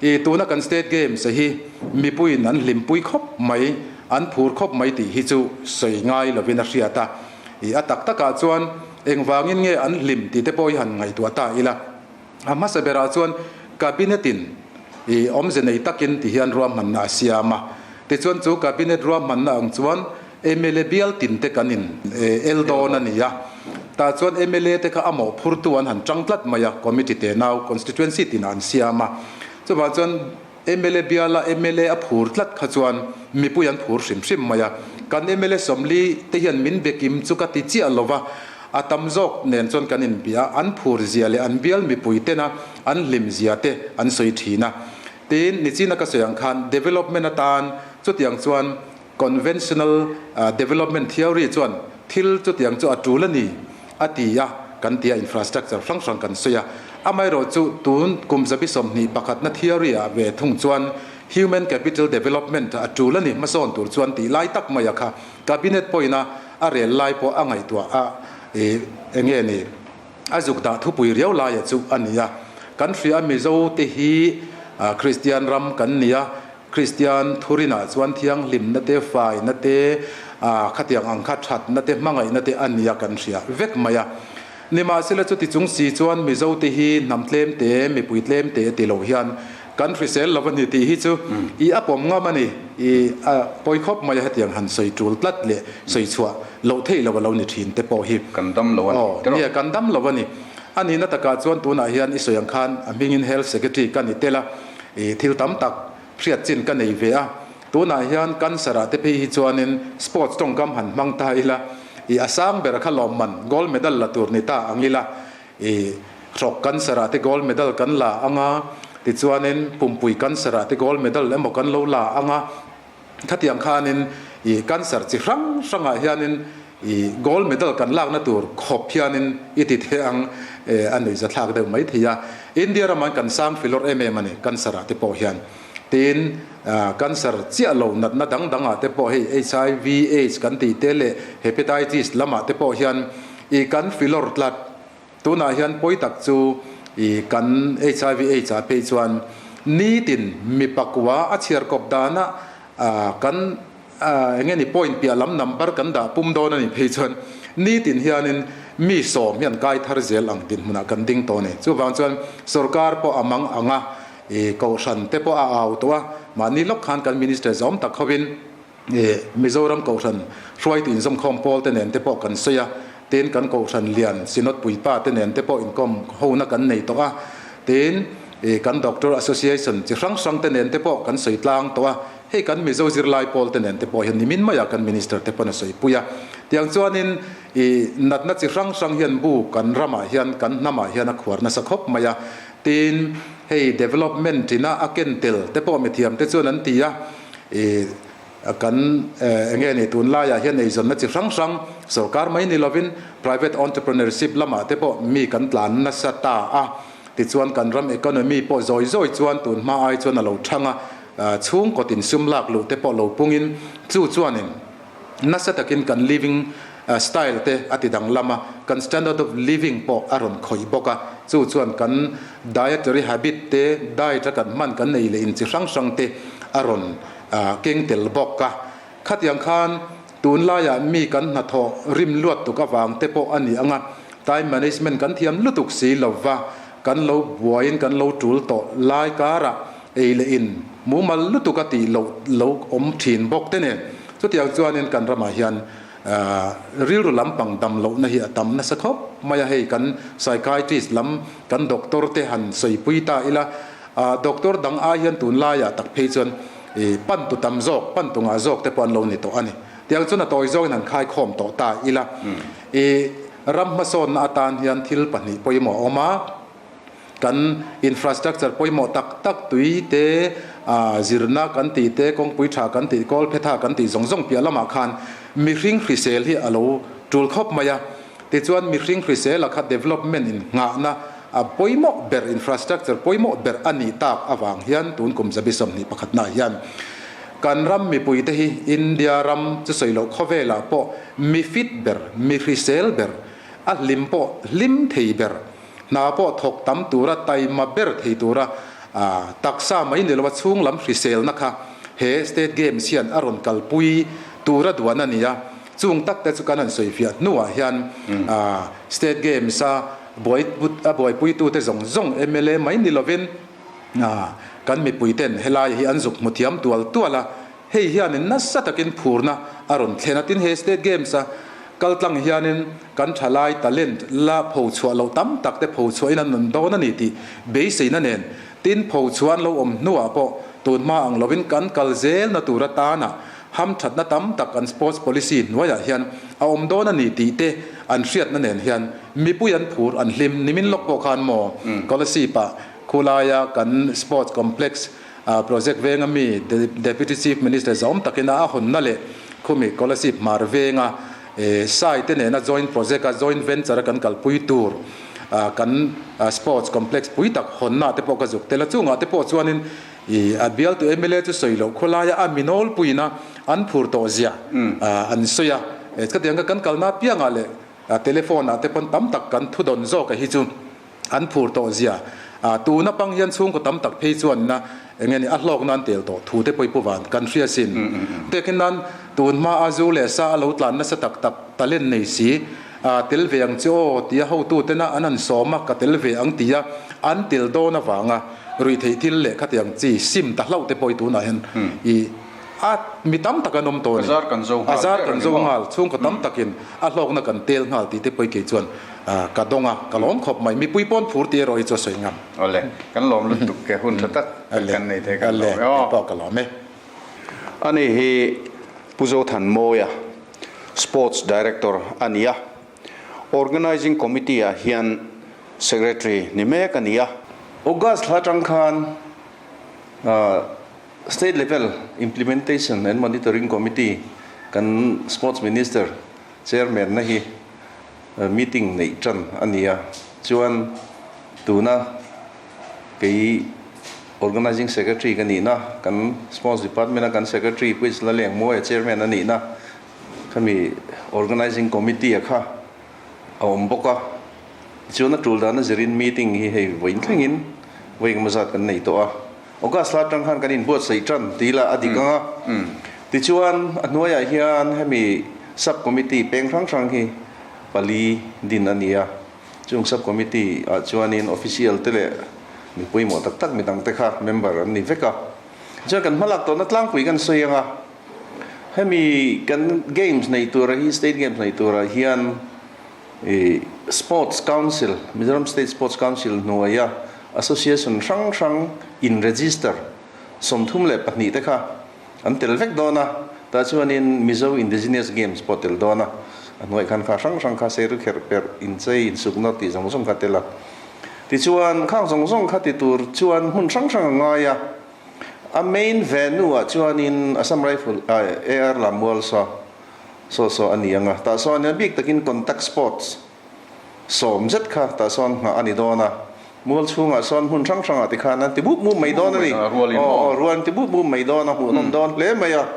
I tuna kan State Games hi mipuiin an hlimpui khawp mai, an phur khawp mai tih hi chu sawi ngai lovin a hriat a. I a tak takah chuan engvangin nge an hlim tih te pawh hi han ngaihtuah ta ila. A hmasa berah chuan Cabinet in i awmze nei takin ti hian ruahmanna a siam a. Tichuan chu Cabinet ruahmanna ang chuan mla bial tin te kan in el dawn a ni a. Tah chuan mla te kha a mawhphurtu an han tang tlat mai a, Committee tenau Constituency tinah an siam a. Chuvang chuan mla biala mla a phur tlat kha chuan mipui an phur hrim hrim mai a. Kan mla 40 te hian min bekim chu ka ti chiah lo va, a tam zawk nen chuan kan inbia a, an phur zia leh an bial mipui tena an hlim zia te an sawi thin a. Tin, nichina ka sawi ang khan development atan chutiang chuan conventional development theory chuan thil chutiang chu a tul a ni a ti a, kan ti a, infrastructure hrang hrang kan sawi a. Amaherawh chu tun kum 21na theory ah ve thung chuan human capital development a tul a ni hmasawn tur chuan tih lai tak mai a kha cabinet pawhin a a rel lai pawh a ngaihtuah a ih enge ni a zuk dah thupui riau laia chu a ni a. Kan hria Mizo te hi Kristian ram kan ni a, Kristian thurinah chuan thianghlimna te, faina te, khatiang ang kha thatna te, hmangaihna te a nia kan hria vek mai a. Nimahsela chuti chung si chuan Mizo te hi hnam tlem te, mipui tlem te ti lo hian kan hrisel lo a ni tih hi chu i a pawm ngam a ni. I a pawi khawp mai a hetiang han sawi tul tlat leh sawi chhuah loh theih lo a lo ni thin te pawh hi. Kan dam lo a ni. Aw, nia kan dam lo a ni. A nihna takah chuan tunah hian i sawi ang khan a hmingin Health Secretary ka ni tel a. I thil tam tak hriat chin ka nei ve a, tunah hian cancer ah te phei hi chuanin sports tawngkam han hmang ta ila, i a sang ber kha lawmman gold medal la tur ni ta ang ila, i hrawk cancer ah te gold medal kan la ang a, tichuanin pumpui cancer ah te gold medal emaw kan lo la ang a, Khatiang khanin i cancer chi hrang hrangah hianin i gold medal kan lakna tur khawp hianin i ti thei ang e, a nuihza thlak deuh mai thei a. India ramah kan sang filawr em em a ni cancer ah te pawh hian. Tin, cancer chiah lo natna dang dangah te pawh hei HIV, AIDS kan tih te leh hepatitis lamah te pawh hian i kan filawr tlat. Tunah hian pawi tak chu i kan hiv aids ah phei chuan nitin mi pakua a chhiar kawp dana kan enge ni point piah lam number kan dah pum dawn a nih phei chuan nitin hianin mi 10 hian kai thar zel ang dinhmunah kan ding tawh a ni. Chuvang chuan sorkar pawh a mang ang a, i kohhran te pawh a au tawh a, mahni lawk khan kan minister zawm tak hovin Mizoram Kohhran hruaitu inzawmkhawm pawl te nen te pawh kan sawi a, tin kan Kohhran lian Synod puipa te nen te pawh inkawm hona kan nei tawh a, tin kan Doctor Association chi hrang hrang te nen te pawh kan sawi tlang tawh a, hei kan Mizo zirlai pawl te nen te pawh hian nimin maiah kan Minister te pawn a sawi pui a. Tiang chuanin natna chi hrang hrang hian bu kan ramah hian kan hnamah hian a khuar nasa khawp mai a, tin hei development ina a ken tel te pawh mithiam te chuan an ti a, I kan enge ni tun laiah hian eizawnna chi hrang hrang sorkar mai ni lovin private entrepreneurship lamah te pawh mi kan tlan nasa ta a, tichuan kan ram economy pawh zawi zawi chuan tun hma ai chuan a lo thang a, chhungkaw tin sum lak luh te pawh lo pungin chu chuanin nasa takin kan living style te a ti danglam a, kan standard of living pawh a rawn khawih bawk a, chu chuan kan dietary habit te, diet a kan hman kan nei leh in chi hrang hrang te a rawn keng tel bawk a. Khatiang khan tunlaiah mi kan hnathawh rim luat tuk avang te pawh a ni ang a, time management kan thiam lutuk si lova, kan lo buaiin kan lo tul tawh lai karah ei leh in mumal lutuk a tih loh lo awm thin bawk te nen. Chutiang chuanin kan ramah hian rilru lampang dam lohna hi a tam nasa khawp mai a, hei kan psychiatrist lam kan doctor te han sawipui ta ila, doctor dang ai hian tunlaiah tak phei chuan pan tu tam zawk, pan tu ngah zawk te pawh an lo ni tawh a ni. Tiang chuan a tawi zawkin han khaikhawm tawh ta ila, i ram hmasawnna atan hian thil pahnih pawimawh a awm a, Kan infrastructure pawimawh tak tak tui te, zirna kan tih te, kawngpui tha kan tih, kawl phetha kan tih zawng zawng piah lamah khan mihring hrisel hi a lo tul khawp mai a. Tichuan mihring hrisel a kha development in nghahna a pawimawh ber infrastructure pawimawh ber a nih tak avang hian tun kum zabi 21 naah hian kan ram mipuite hi India ram chu sawi loh khawvelah pawh mi fit ber, mi hrisel ber, a hlim pawh hlim thei ber, hna pawh thawk tam tura taima ber thei tura taksa mai ni lova chhung lam hriselna kha he State Games hian a rawn kalpui tura duan a ni a. Chung tak te chu kan han sawifiah hnuah hian State Games a buai a buaipuitute zawng zawng mla mai ni lovin kan mipuiten helai hi an zuk hmu thiam tual tual a, hei hianin nasa takin phurna a rawn thlen a. Tin, he State Games a kaltlang hianin kan thalai talent la phochhuah loh tam tak te phochhuahin an rawn dawn a ni tih beiseina nen tin phochhuah an lo awm hnuah pawh tun hma ang lovin kan kal zelna tur atana Hamthatna tam tak an sports policy hnuaiah hian a awm dawn a ni tih te an hriatna nen hian mipui an phur an hlim. Nimin lawk pawh khan maw Kolasib-ah khulaia kan sports complex project venga mi Deputy Chief Minister zawm takin a hawnna leh khumi Kolasib hmar venga sai te nena joint project a joint venture a kan kalpui tur kan sports complex pui tak hawnna te pawh ka zuk tel a. Chungah te pawh chuanin I a bialtu mla chu sawi loh khawlaia a mi nawlpuiin a an phur tawh zia an sawi a. Chutiang kha kan kalna apiangah leh telephone ah te pawn tam tak kan thu dawn zawk a hi chu an phur tawh zia. Tuna pang hian chhungkaw tam tak phei chuan na eng nge ni a hlawk nan tel tawh thu te pawh i pu van kan hria sin. Tekin nan tun hma a zu leh sa a lo tlan nasa tak tak talent nei si tel ve ang che aw tia hotute na an han sawm a ka tel ve ang tia an tel dawn avanga Ruihtheih thil leh khatiang chi sim ta hlauh te pawh i tunah hian i a mi tam tak an awm tawh a ni. A zar kan zo nghal A zar kan zo nghal, chhungkaw tam takin a hlawkna kan tel nghal tih te pawh i kei chuan ka dawng a, ka lawm khawp mai. Mipui pawn phur tih erawh hi chu a sawi ngam. Awle, kan lawm lutuk ke hun tha tak kan nei thei kan lawm e aw. Awle, kei pawh ka lawm e. Ani hi Pu Zothanmawia, Sports Director a ni a. Organizing Committee ah hian Secretary ni mek a ni a. August thla atang khan State Level Implementation and Monitoring Committee kan Sports Minister Chairman na hi meeting neih tan a ni a, chuan tuna kei Organizing Secretary ka nihna kan Sports Department a kan Secretary Pu Islalengmawia Chairman a nihna Khami Organizing Committee a kha a awm bawk a, tichuan a tul dana zirin meeting hi hei vawiin thlengin vawi engemaw zat kan nei tawh a. August la atang khan kan inbuatsaih tan tih ila a dik ang a. Tichuan a hnuaiah hian hemi Sub Committee peng hrang hrang hi pali din a ni a. Chung Sub Committee ah chuanin official te leh mi pawimawh tak tak midang te kha member an ni vek a. Tichuan kan hmalak tawhna tlangpui kan sawi ang a. Hemi kan games nei tura hi state games nei tura hian ih sports council Mizoram state sports council hnuaia association hrang hrang in register 32 te kha an tel vek dawn a, tah chuanin Mizo indigenous games pawh tel dawn a, a hnuaih khan kha hrang hrang kha seiru kherh perh inchei insukna tih zawng zawng kha tel a, tichuan khang zawng zawng kha ti tur chuan hmun hrang hrang a ngai a. A main venue ah chuanin Assam Rifle AR Lammual saw saw saw a ni ang a, tah sawn hian bik takin contact sports 10 zet kha tah sawn nghah a ni dawn a, mual chhungah sawn hmun hrang hrangah tikhan an ti bup mup mai dawn a ni. Aw aw rual an ti bup mup mai dawn a, hmuhnawm dawn hle mai a.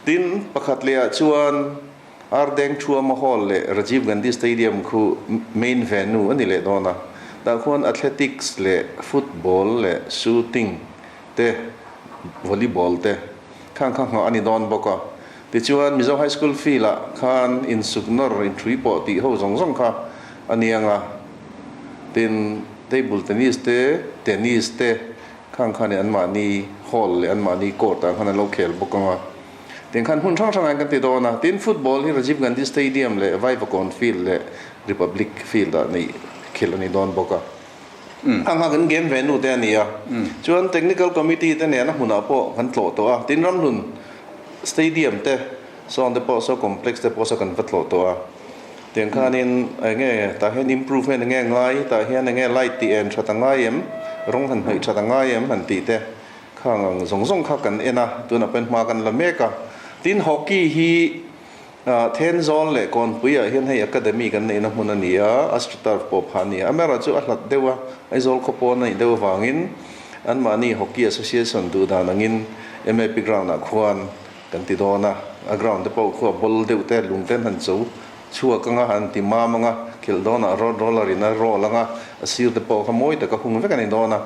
Tin, pakhat leh ah chuan Ardeng Thuama Hall leh Rajiv Gandhi Stadium khu main venue a ni leh dawn a, tah khuan athletics leh football leh shooting te, volleyball te khang kha nghah a ni dawn bawk a. Tichuan Mizo High School field ah khan insuk nawr, inthui pawh tih ho zawng zawng kha a niang a, tin table tennis te, tennis te khang khan anmahni hall leh anmahni court ah khan an lo khel bawk ang a. Tiang khan hmun hrang hrangah kan ti dawn a, tin football hi Rajiv Gandhi Stadium leh Vaivakawn Field leh Republic Field ah neih khel a ni dawn bawk a. Khang kha kan game venue te a ni a, chuan Technical Committee te nen a hmunah pawh kan tlawh tawh a, tin Ramhlun Stadium te sawn te pawh saw complex te pawh saw kan va tlawh tawh a. Tiang khanin eng nge tah hian improvement eng nge ngai, tah hian eng nge light tih en that a ngai em, rawng han hnawih that a ngai em han tih te. Khang ang zawng zawng kha kan en a, tunah pawhin hma kan la mek a. Tin, hockey hi Thenzawl leh Kawnpuiah hian hei Academy kan neihna hmun a ni a, Astroturf pawh phah a ni a. Amaherawhchu a hlat deuh a, Aizawl khaw pawn a nih deuh avangin anmahni Hockey Association duh dan angin MAP ground-ah khuan kan ti dawn a. A ground te pawh khu a ball deuh te, lung te an han cho chhuak anga, an ti mam anga, khelh dawnah road roller in a roll anga, a sir te pawh kha mawi taka hung vek a ni dawn a.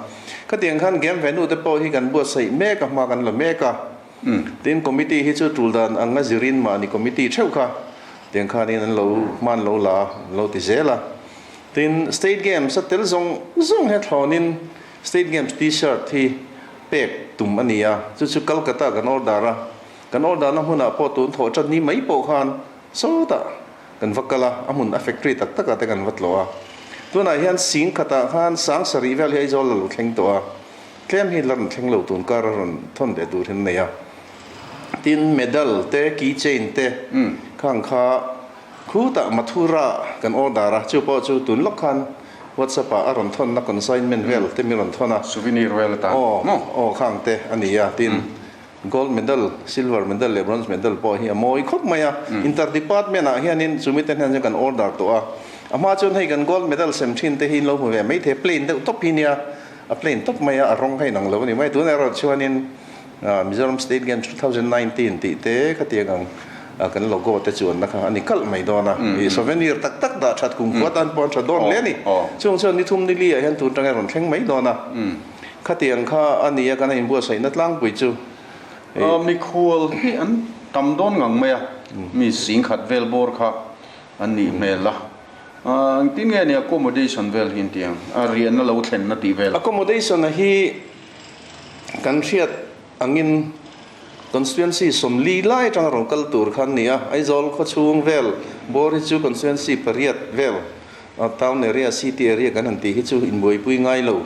Khatiang khan game venue te pawh hi kan buatsaih mek a, hma kan la mek a. Tin, committee hi chu tul dan anga zirin mahni committee theuh kha tiang khanin an lo hman lo la an lo ti zel a. Tin, state games a tel zawng zawng he thlawnin state games t-shirt hi pek tum a ni a, chu chu Calcutta kan order a, kan order na hmunah pawh tun thawh tat ni mai pawh khan sawtah kan va kal a, a hmun a factory tak takah te kan va tlawh a. Tunah hian sing khatah khan sang sarih vel hi Aizawl a lo thleng tawh a. Tlem hi la rawn thleng lo tun kar a rawn thawn leh tur hi an nei a. Tin, medal te, key chain te khang kha khutah Mathura kan order a, chu pawh chu tun lawk khan WhatsApp ah a rawn thawn a, consignment vel te mi rawn thawn a. Souvenir vel atan maw? Aw, khang te a ni a. Tin, gold medal, silver medal leh bronze medal pawh hi a mawi khawp mai a. Inter department ah hianin chumi te hnen chuan kan order tawh a. A hma chuan hei kan gold medal sem thin te hi in lo hmu ve maithei, plain deuh tawp hi nia. A plain tawp mai a, a rawng kha inang lo a ni mai. Tunah erawh chuanin Mizoram State Games 2019 tih te khatiang ang kan logo te chuanna kha a ni kalh mai dawn a. I souvenir tak tak dah that kumkhua tan pawh an tha dawn hle a ni. Chung chuan ni thum ni li ah hian tun tang erawh thleng mai dawn a. Khatiang kha a ni a, kan inbuatsaihna tlangpui chu. Mikhual hi an tam dawn ngang mai a, mi singkhat vel bawr kha an nih hmel a. Engtin nge ni accommodation vel hi inti ang? A riahna lo thlenna tih vel. Accommodation a hi kan hriat angin constituency 40 lai atanga rawn kal tur kha an ni a, Aizawl khawchhung vel bawr hi chu constituency pariat vel town area, city area kan han tih hi chu inbuaipui ngai lo,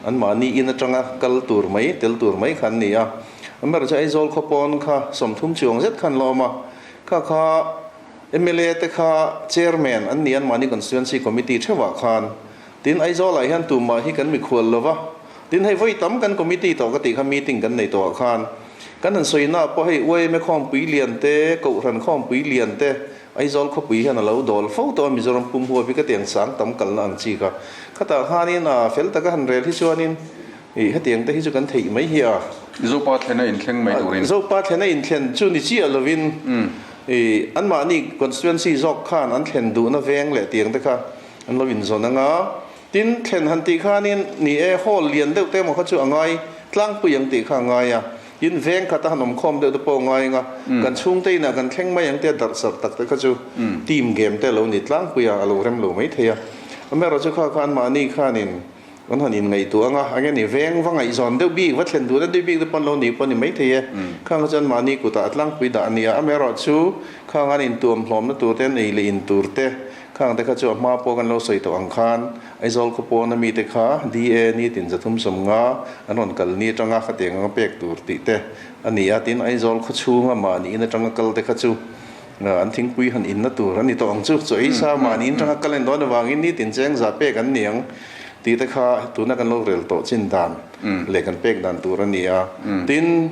anmahni in atanga kal tur mai, tel tur mai kha an ni a. Amaherawhchu Aizawl khaw pawn kha 30 chuang zet kha an la awm a, kha kha Mla te kha Chairman an ni an mahni Constituency Committee theuhah khan tin Aizawlah hian tumah hi kan mikhual lo va, tin hei vawi tam kan committee tawh ka tih kha meeting kan nei tawhah khan kan han sawina pawh hei YMA khawmpui lian te, Kohhran khawmpui lian te Aizawl khawpui hian a lo dawl fo tawh a Mizoram pum huap hi ka tiang sang tam kalna ang chi kha khatah khanin a fel taka han rel hi chuanin ih hetiang te hi chu kan theih mai hi a. Zopa thlena inthleng mai turin. Zopa thlena inthlen chu ni chiah lovin. I anmahni constituency zawk khan an thlen duhna veng leh tiang te kha an lo inzawn ang a, tin thlen han tih khanin ni e hall lian deuh te emaw kha chu a ngai tlangpui ang tih kha a ngai a, tin veng khat a han awm khawm deuh te pawh a ngai ang a, kan chhungte inah kan thleng mai ang tia darh sarh tak te kha chu team game te a lo ni tlangpui a, a lo rem lo mai thei a. Amaherawhchu kha kha anmahni khanin Kan han inngaihtuah ang a, enge ni veng va ngaihzawn deuh bik, va thlen duhna deuh bik te pawh an lo nih pawh a ni maithei e. Khang kha chuan mahni kutah a tlangpui dah a ni a, amaherawh chu khang an intuam hlawmna tur te, an ei leh in tur te, khang te kha chu a hma pawh kan lo sawi tawh ang khan Aizawl khaw pawna mite kha DA nitin 350 an rawn kal ni atanga khatiang anga pek tur tih te a ni a, tin Aizawl khaw chhunga mahni in atanga kal te kha chu An thingpui han inna tur a ni tawh ang chu. Chaw ei sa mahni in tanga kal en dawn avangin nitin cheng za pek an ni ang tih te kha tuna kan lo rel tawh chin dan leh kan pek dan tur a ni a. Tin,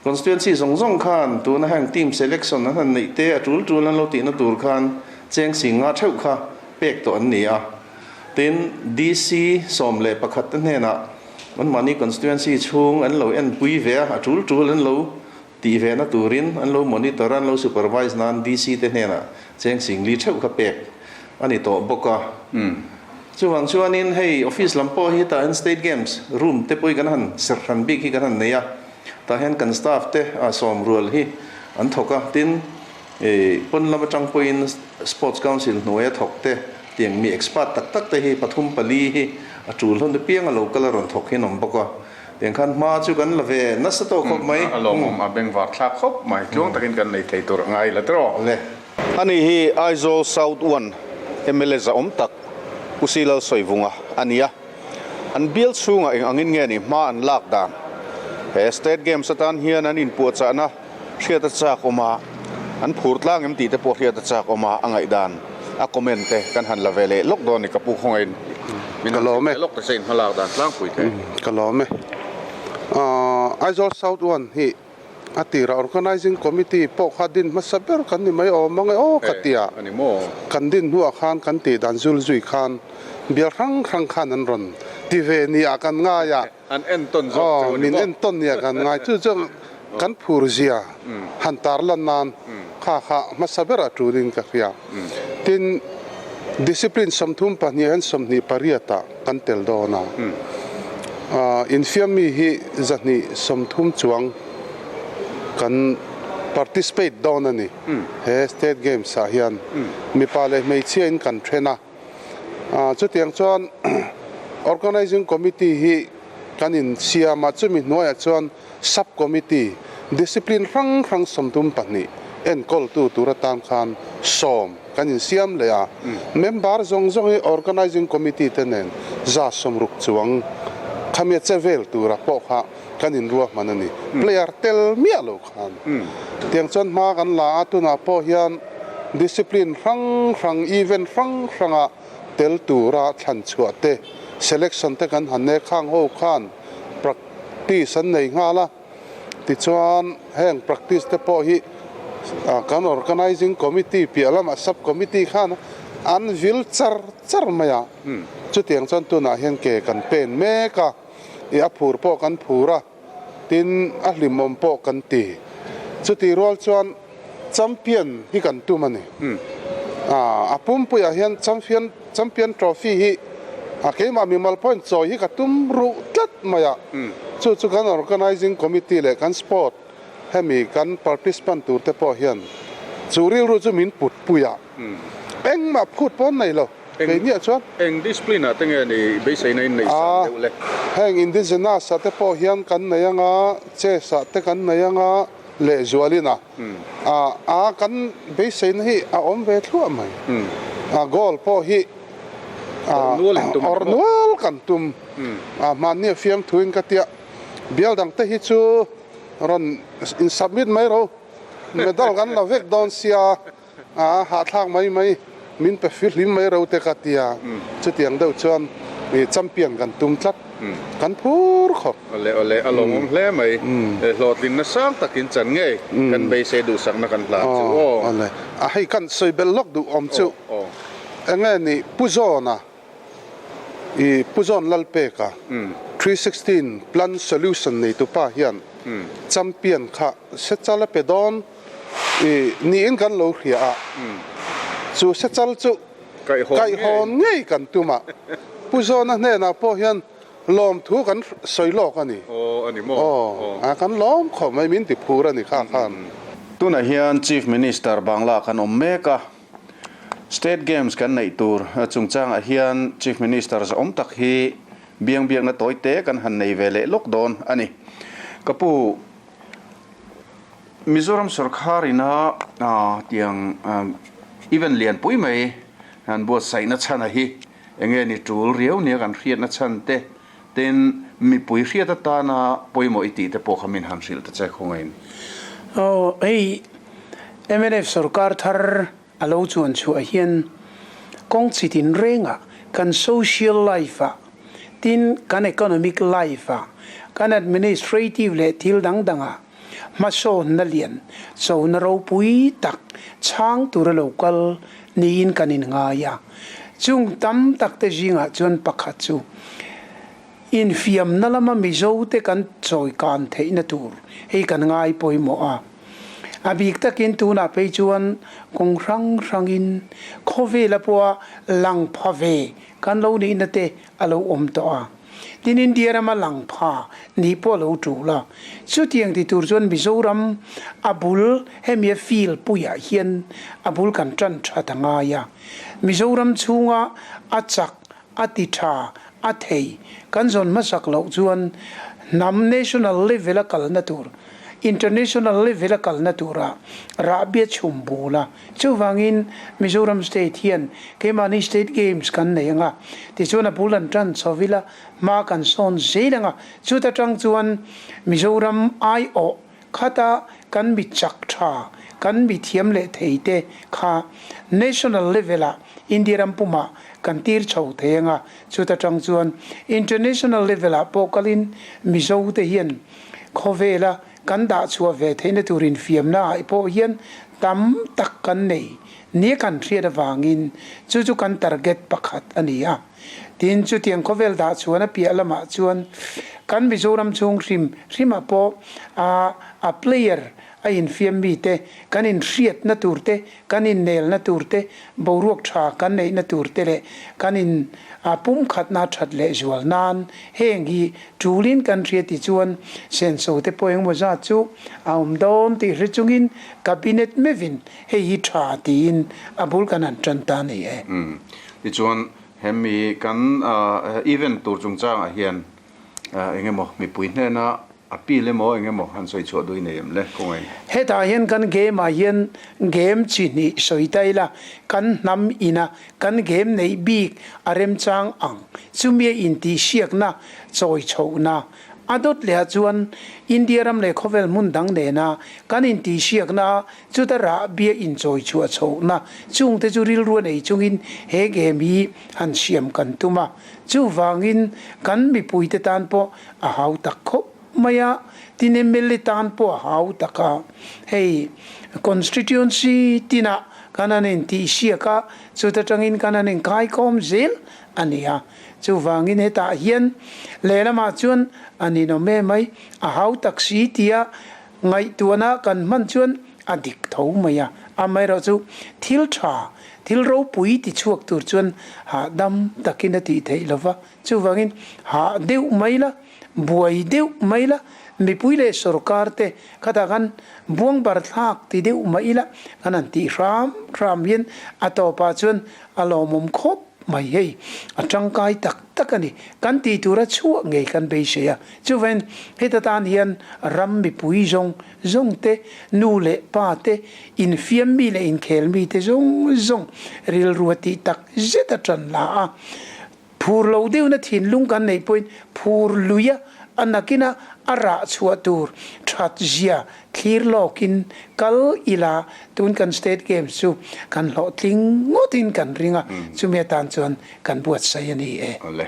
constituency zawng zawng khan tuna heng team selection an han neih te a tul tul an lo tihna tur khan cheng sing nga theuh kha pek tawh an ni a. Tin, DC 11 te hnenah anmahni constituency chhung an lo enpui ve a, a tul tul an lo Tih ve na turin an lo monitor a, an lo supervise nan DC te hnenah cheng singli theuh kha pek a ni tawh bawk a. Chuvang chuanin hei office lam pawh hi tah hian state games room te pawh hi kan han serh hran bik hi kan han nei a, tah hian kan staff te a sawm rual hi an thawk a, tin pawn lam atang pawhin sports council hnuaia thawk te tiang mi expert tak tak te hi pathum pali hi a tul hlawn apiang a local a rawn thawk hi an awm bawk a. Tiang khan hma chu kan la ve nasa tawh khawp mai. A lawmawm, a bengvar thlak khawp mai. Tluang takin kan nei thei tur a ngai la tiraw? Le. Ani hi Aizawl South One mla zahawm tak Pu Si Lalsawivunga a ni a. An bial chhungah eng angin nge ni hma an lak dan? He State Games atan hian an inpuahchahna hriat a chak awm a, an phur tlang em tih te pawh hriat a chak awm a, a ngaihdan a comment te kan han la ve leh lawk dawn ni ka pu khawngaihin min han hrilh leh lawk ta che in hmalak dan tlangpui te. Ka lawm e. Aizawl South One hi A tirah Organising Committee pawh kha din hmasa ber kan ni mai awm ang e aw ka ti a. Kan din hnuah khan kan tih dan zul zui khan bial hrang hrang khan an rawn ti ve nia kan ngai a. An entawn zawk cheu a ni maw? Min entawn nia kan ngai. Chu chu kan phur zia han tarlan nan kha kha hmasa ber a tulin ka hria. Tin, discipline 32 hian 28 ah kan tel dawn a. Infiam mi hi 230 chuang kan participate dawn a ni. He State Games ah hian mipa leh hmeichhia in kan then a. Chutiang chuan Organising Committee hi kan insiam a, chumi hnuaiah chuan Sub Committee, Discipline hrang hrang 32 enkawltu tur atan khan sawm kan insiam leh a. Member zawng zawng hi Organising Committee te nen 160 chuang khamia che vel tura pawh kha kan inruahman a ni. Player tel miah lo khan. Tiang chuan hma kan la a, tunah pawh hian discipline hrang hrang, event hrang hranga tel tura thlan chhuah te, selection te kan han nek khang ho khan practice an nei nghal a. Tichuan heng practice te pawh hi kan organising committee piah lamah sub committee khan an vil char char mai a. Chutiang chuan tunah hian ke kan pen mek a. I a phur pawh kan phur a, tin a hlimawm pawh kan ti. Chutih rual chuan champion hi kan tum a ni. A pumpuiah hian champion champion trophy hi a keimah mimal pawhin chawi hi ka tum ruh tlat mai a. Chu chu kan organising committee leh kan sport hemi kan participant tur te pawh hian chu rilru chu min put pui a. Engmah phut pawn nei lo. Keiniah chuan. Eng discipline ah te nge ni beiseina in nei sang deuh le? Heng indigenous ah te pawh hian kan nei anga, chess ah te kan nei anga lehzualin a a kan beiseina hi a awm ve thluah mai. A goal pawh hi awrh nual kan tum. Hmanni a fiamthuin ka tia bial dang te hi chu rawn in submit mai ro medal kan la vek dawn sia. A hahthlak mai mai, min pe fihlim mai ro te ka tia, chutiang deuh chuan champion kan tum tlat, kan phur khawp. Awle awle, a lawmawm hle mai, hlawhtlin nasang takin chan ngei kan beisei duhsakna kan hlan chu aw. Awle, a hei kan sawi belh lawk duh awm chu, enge ni Pu Zawna i Pu Zawn Lalpeka 316 Plan Solution neitupa hian champion kha sechal a pe dawn. I niin kan lo hria a, chu sechal chu kaihhawn ngei kan tum a, Pu Zawna hnenah pawh hian lawmthu kan sawi lawk a ni. Aw, kan lawm khawp mai, min ti phur a ni kha khan. Tunah hian Chief Minister Bangla kan awm mek a, State Games kan neih tur chungchangah hian Chief Minister zahawm tak hi biangbiakna tawi te kan han nei ve leh lawk dawn a ni. Ka pu. Mizoram sorkar ina tiang event lianpui mai han buatsaihna chhana hi enge ni tul riau nia kan hriatna chhan te tin mipui hriat atana pawimawh i tih te pawh kha min han hrilh ta che khawngain. Aw hei mnf sorkar thar a lo chuan chhuah hian kawng chi tin rengah kan social life ah tin kan economic life ah kan administrative leh thil dang dang ah hmasawnna lian chona ropui tak chhang tura lo kal niin kan inngai a. Chung tam tak te zingah chuan pakhat chu infiamna lama Mizo te kan chawi kan theihna tur hei kan ngai pawimawh a. A bik takin tunah phei chuan kawng hrang hrangin khawvela pawha lang pha ve kan lo nihna te a lo awm tawh a. Tin India rama lang pha nih pawh a lo tul a. Chutiang ti tur chuan Mizoram a bul hemi a field puiah hian a bul kan tan that a ngai a. Mizoram chhunga a chak, a ti tha, a thei kan zawn hmasak loh chuan hnam national level a kalna tur, international level a kalna tura rahbia chhum bul a. Chuvangin Mizoram state hian keimahni state games kan nei anga, tichuan a bul an tan chho ila hma kan sawn zel anga, chuta tang chuan Mizoram aiawh khata kan mi chak tha, kan mi thiam leh thei te kha national level ah India ram pumah kan tir chho thei anga, chuta tang chuan international level ah pawh kalin Mizo te hian khawvela. kan dah chhuah ve theihna tur infiamna ah pawh hian tam tak kan nei nia kan hriat avangin chu chu kan target pakhat a ni a. Tin, chutiang khawvel dah chhuahna piah lamah chuan kan Mizoram chhung hrim hrimah pawh a a player a infiam mite kan inhriatna tur te, kan innelna tur te, boruak tha kan neihna tur te leh kan in a pumkhatna that leh zual nan heng hi tulin kan hria ti chuan senso te pawh engemaw zat chu a awm dawn tih hre chungin Cabinet meuhin hei hi tha tiin a bul kan han tan ta a ni e. Tichuan hemi kan event tur chungchangah hian engemaw mipui hnena Appeal emaw eng emaw han sawi chhuah duai nei em le khawngaih? Hetah hian kan game ah hian game chi hnih sawi ta ila, kan hnam ina kan game neih bik a remchang ang chumi a intihsiakna chawi chhohna a dawt leh ah chuan India ram leh khawvel hmun dang nena kan intihsiakna chuta rahbia inchawi chhuah chhohna chungte chu rilru a nei chungin he game hi han siam kan tum a, chuvangin kan mipuite tan pawh A hau tak khawp mai a, tin mla tan pawh a hau tak a. Hei constituency tinah kan han intihsiak a, chuta tangin kan han inkhaikhawm zel a ni a. Chuvangin hetah hian lehlamah chuan a ninawm em mai, a hau tak si tia ngaihtuahna kan hman chuan a dik tho mai a. Amaherawhchu thil tha, thil ropui tichhuak tur chuan hahdam takin a tih theih lova. Chuvangin hah deuh mai la, buai deuh mai la, mipui leh sorkar te khatah khan buangbar thlak ti deuh mai ila kan han tih hram hram hian a tawpah chuan a lawmawm khawp mai hei, a tangkai tak tak a ni. Kan tih tura chhuah ngei kan beisei a. Chuvangin heta tan hian ram mipui zawng zawng te, nu leh pa te, infiam mi leh inkhel mi te zawng zawng rilru a tih tak zet a tan la a. Phur lo deuhna thinlung kan neih pawhin phur luia a nakina a rah chhuah tur that zia thlir lawkin kal ila tun kan State Games chu kan hlawhtling ngawtin kan ring a, chumi atan chuan kan buatsaih a ni e. Awle.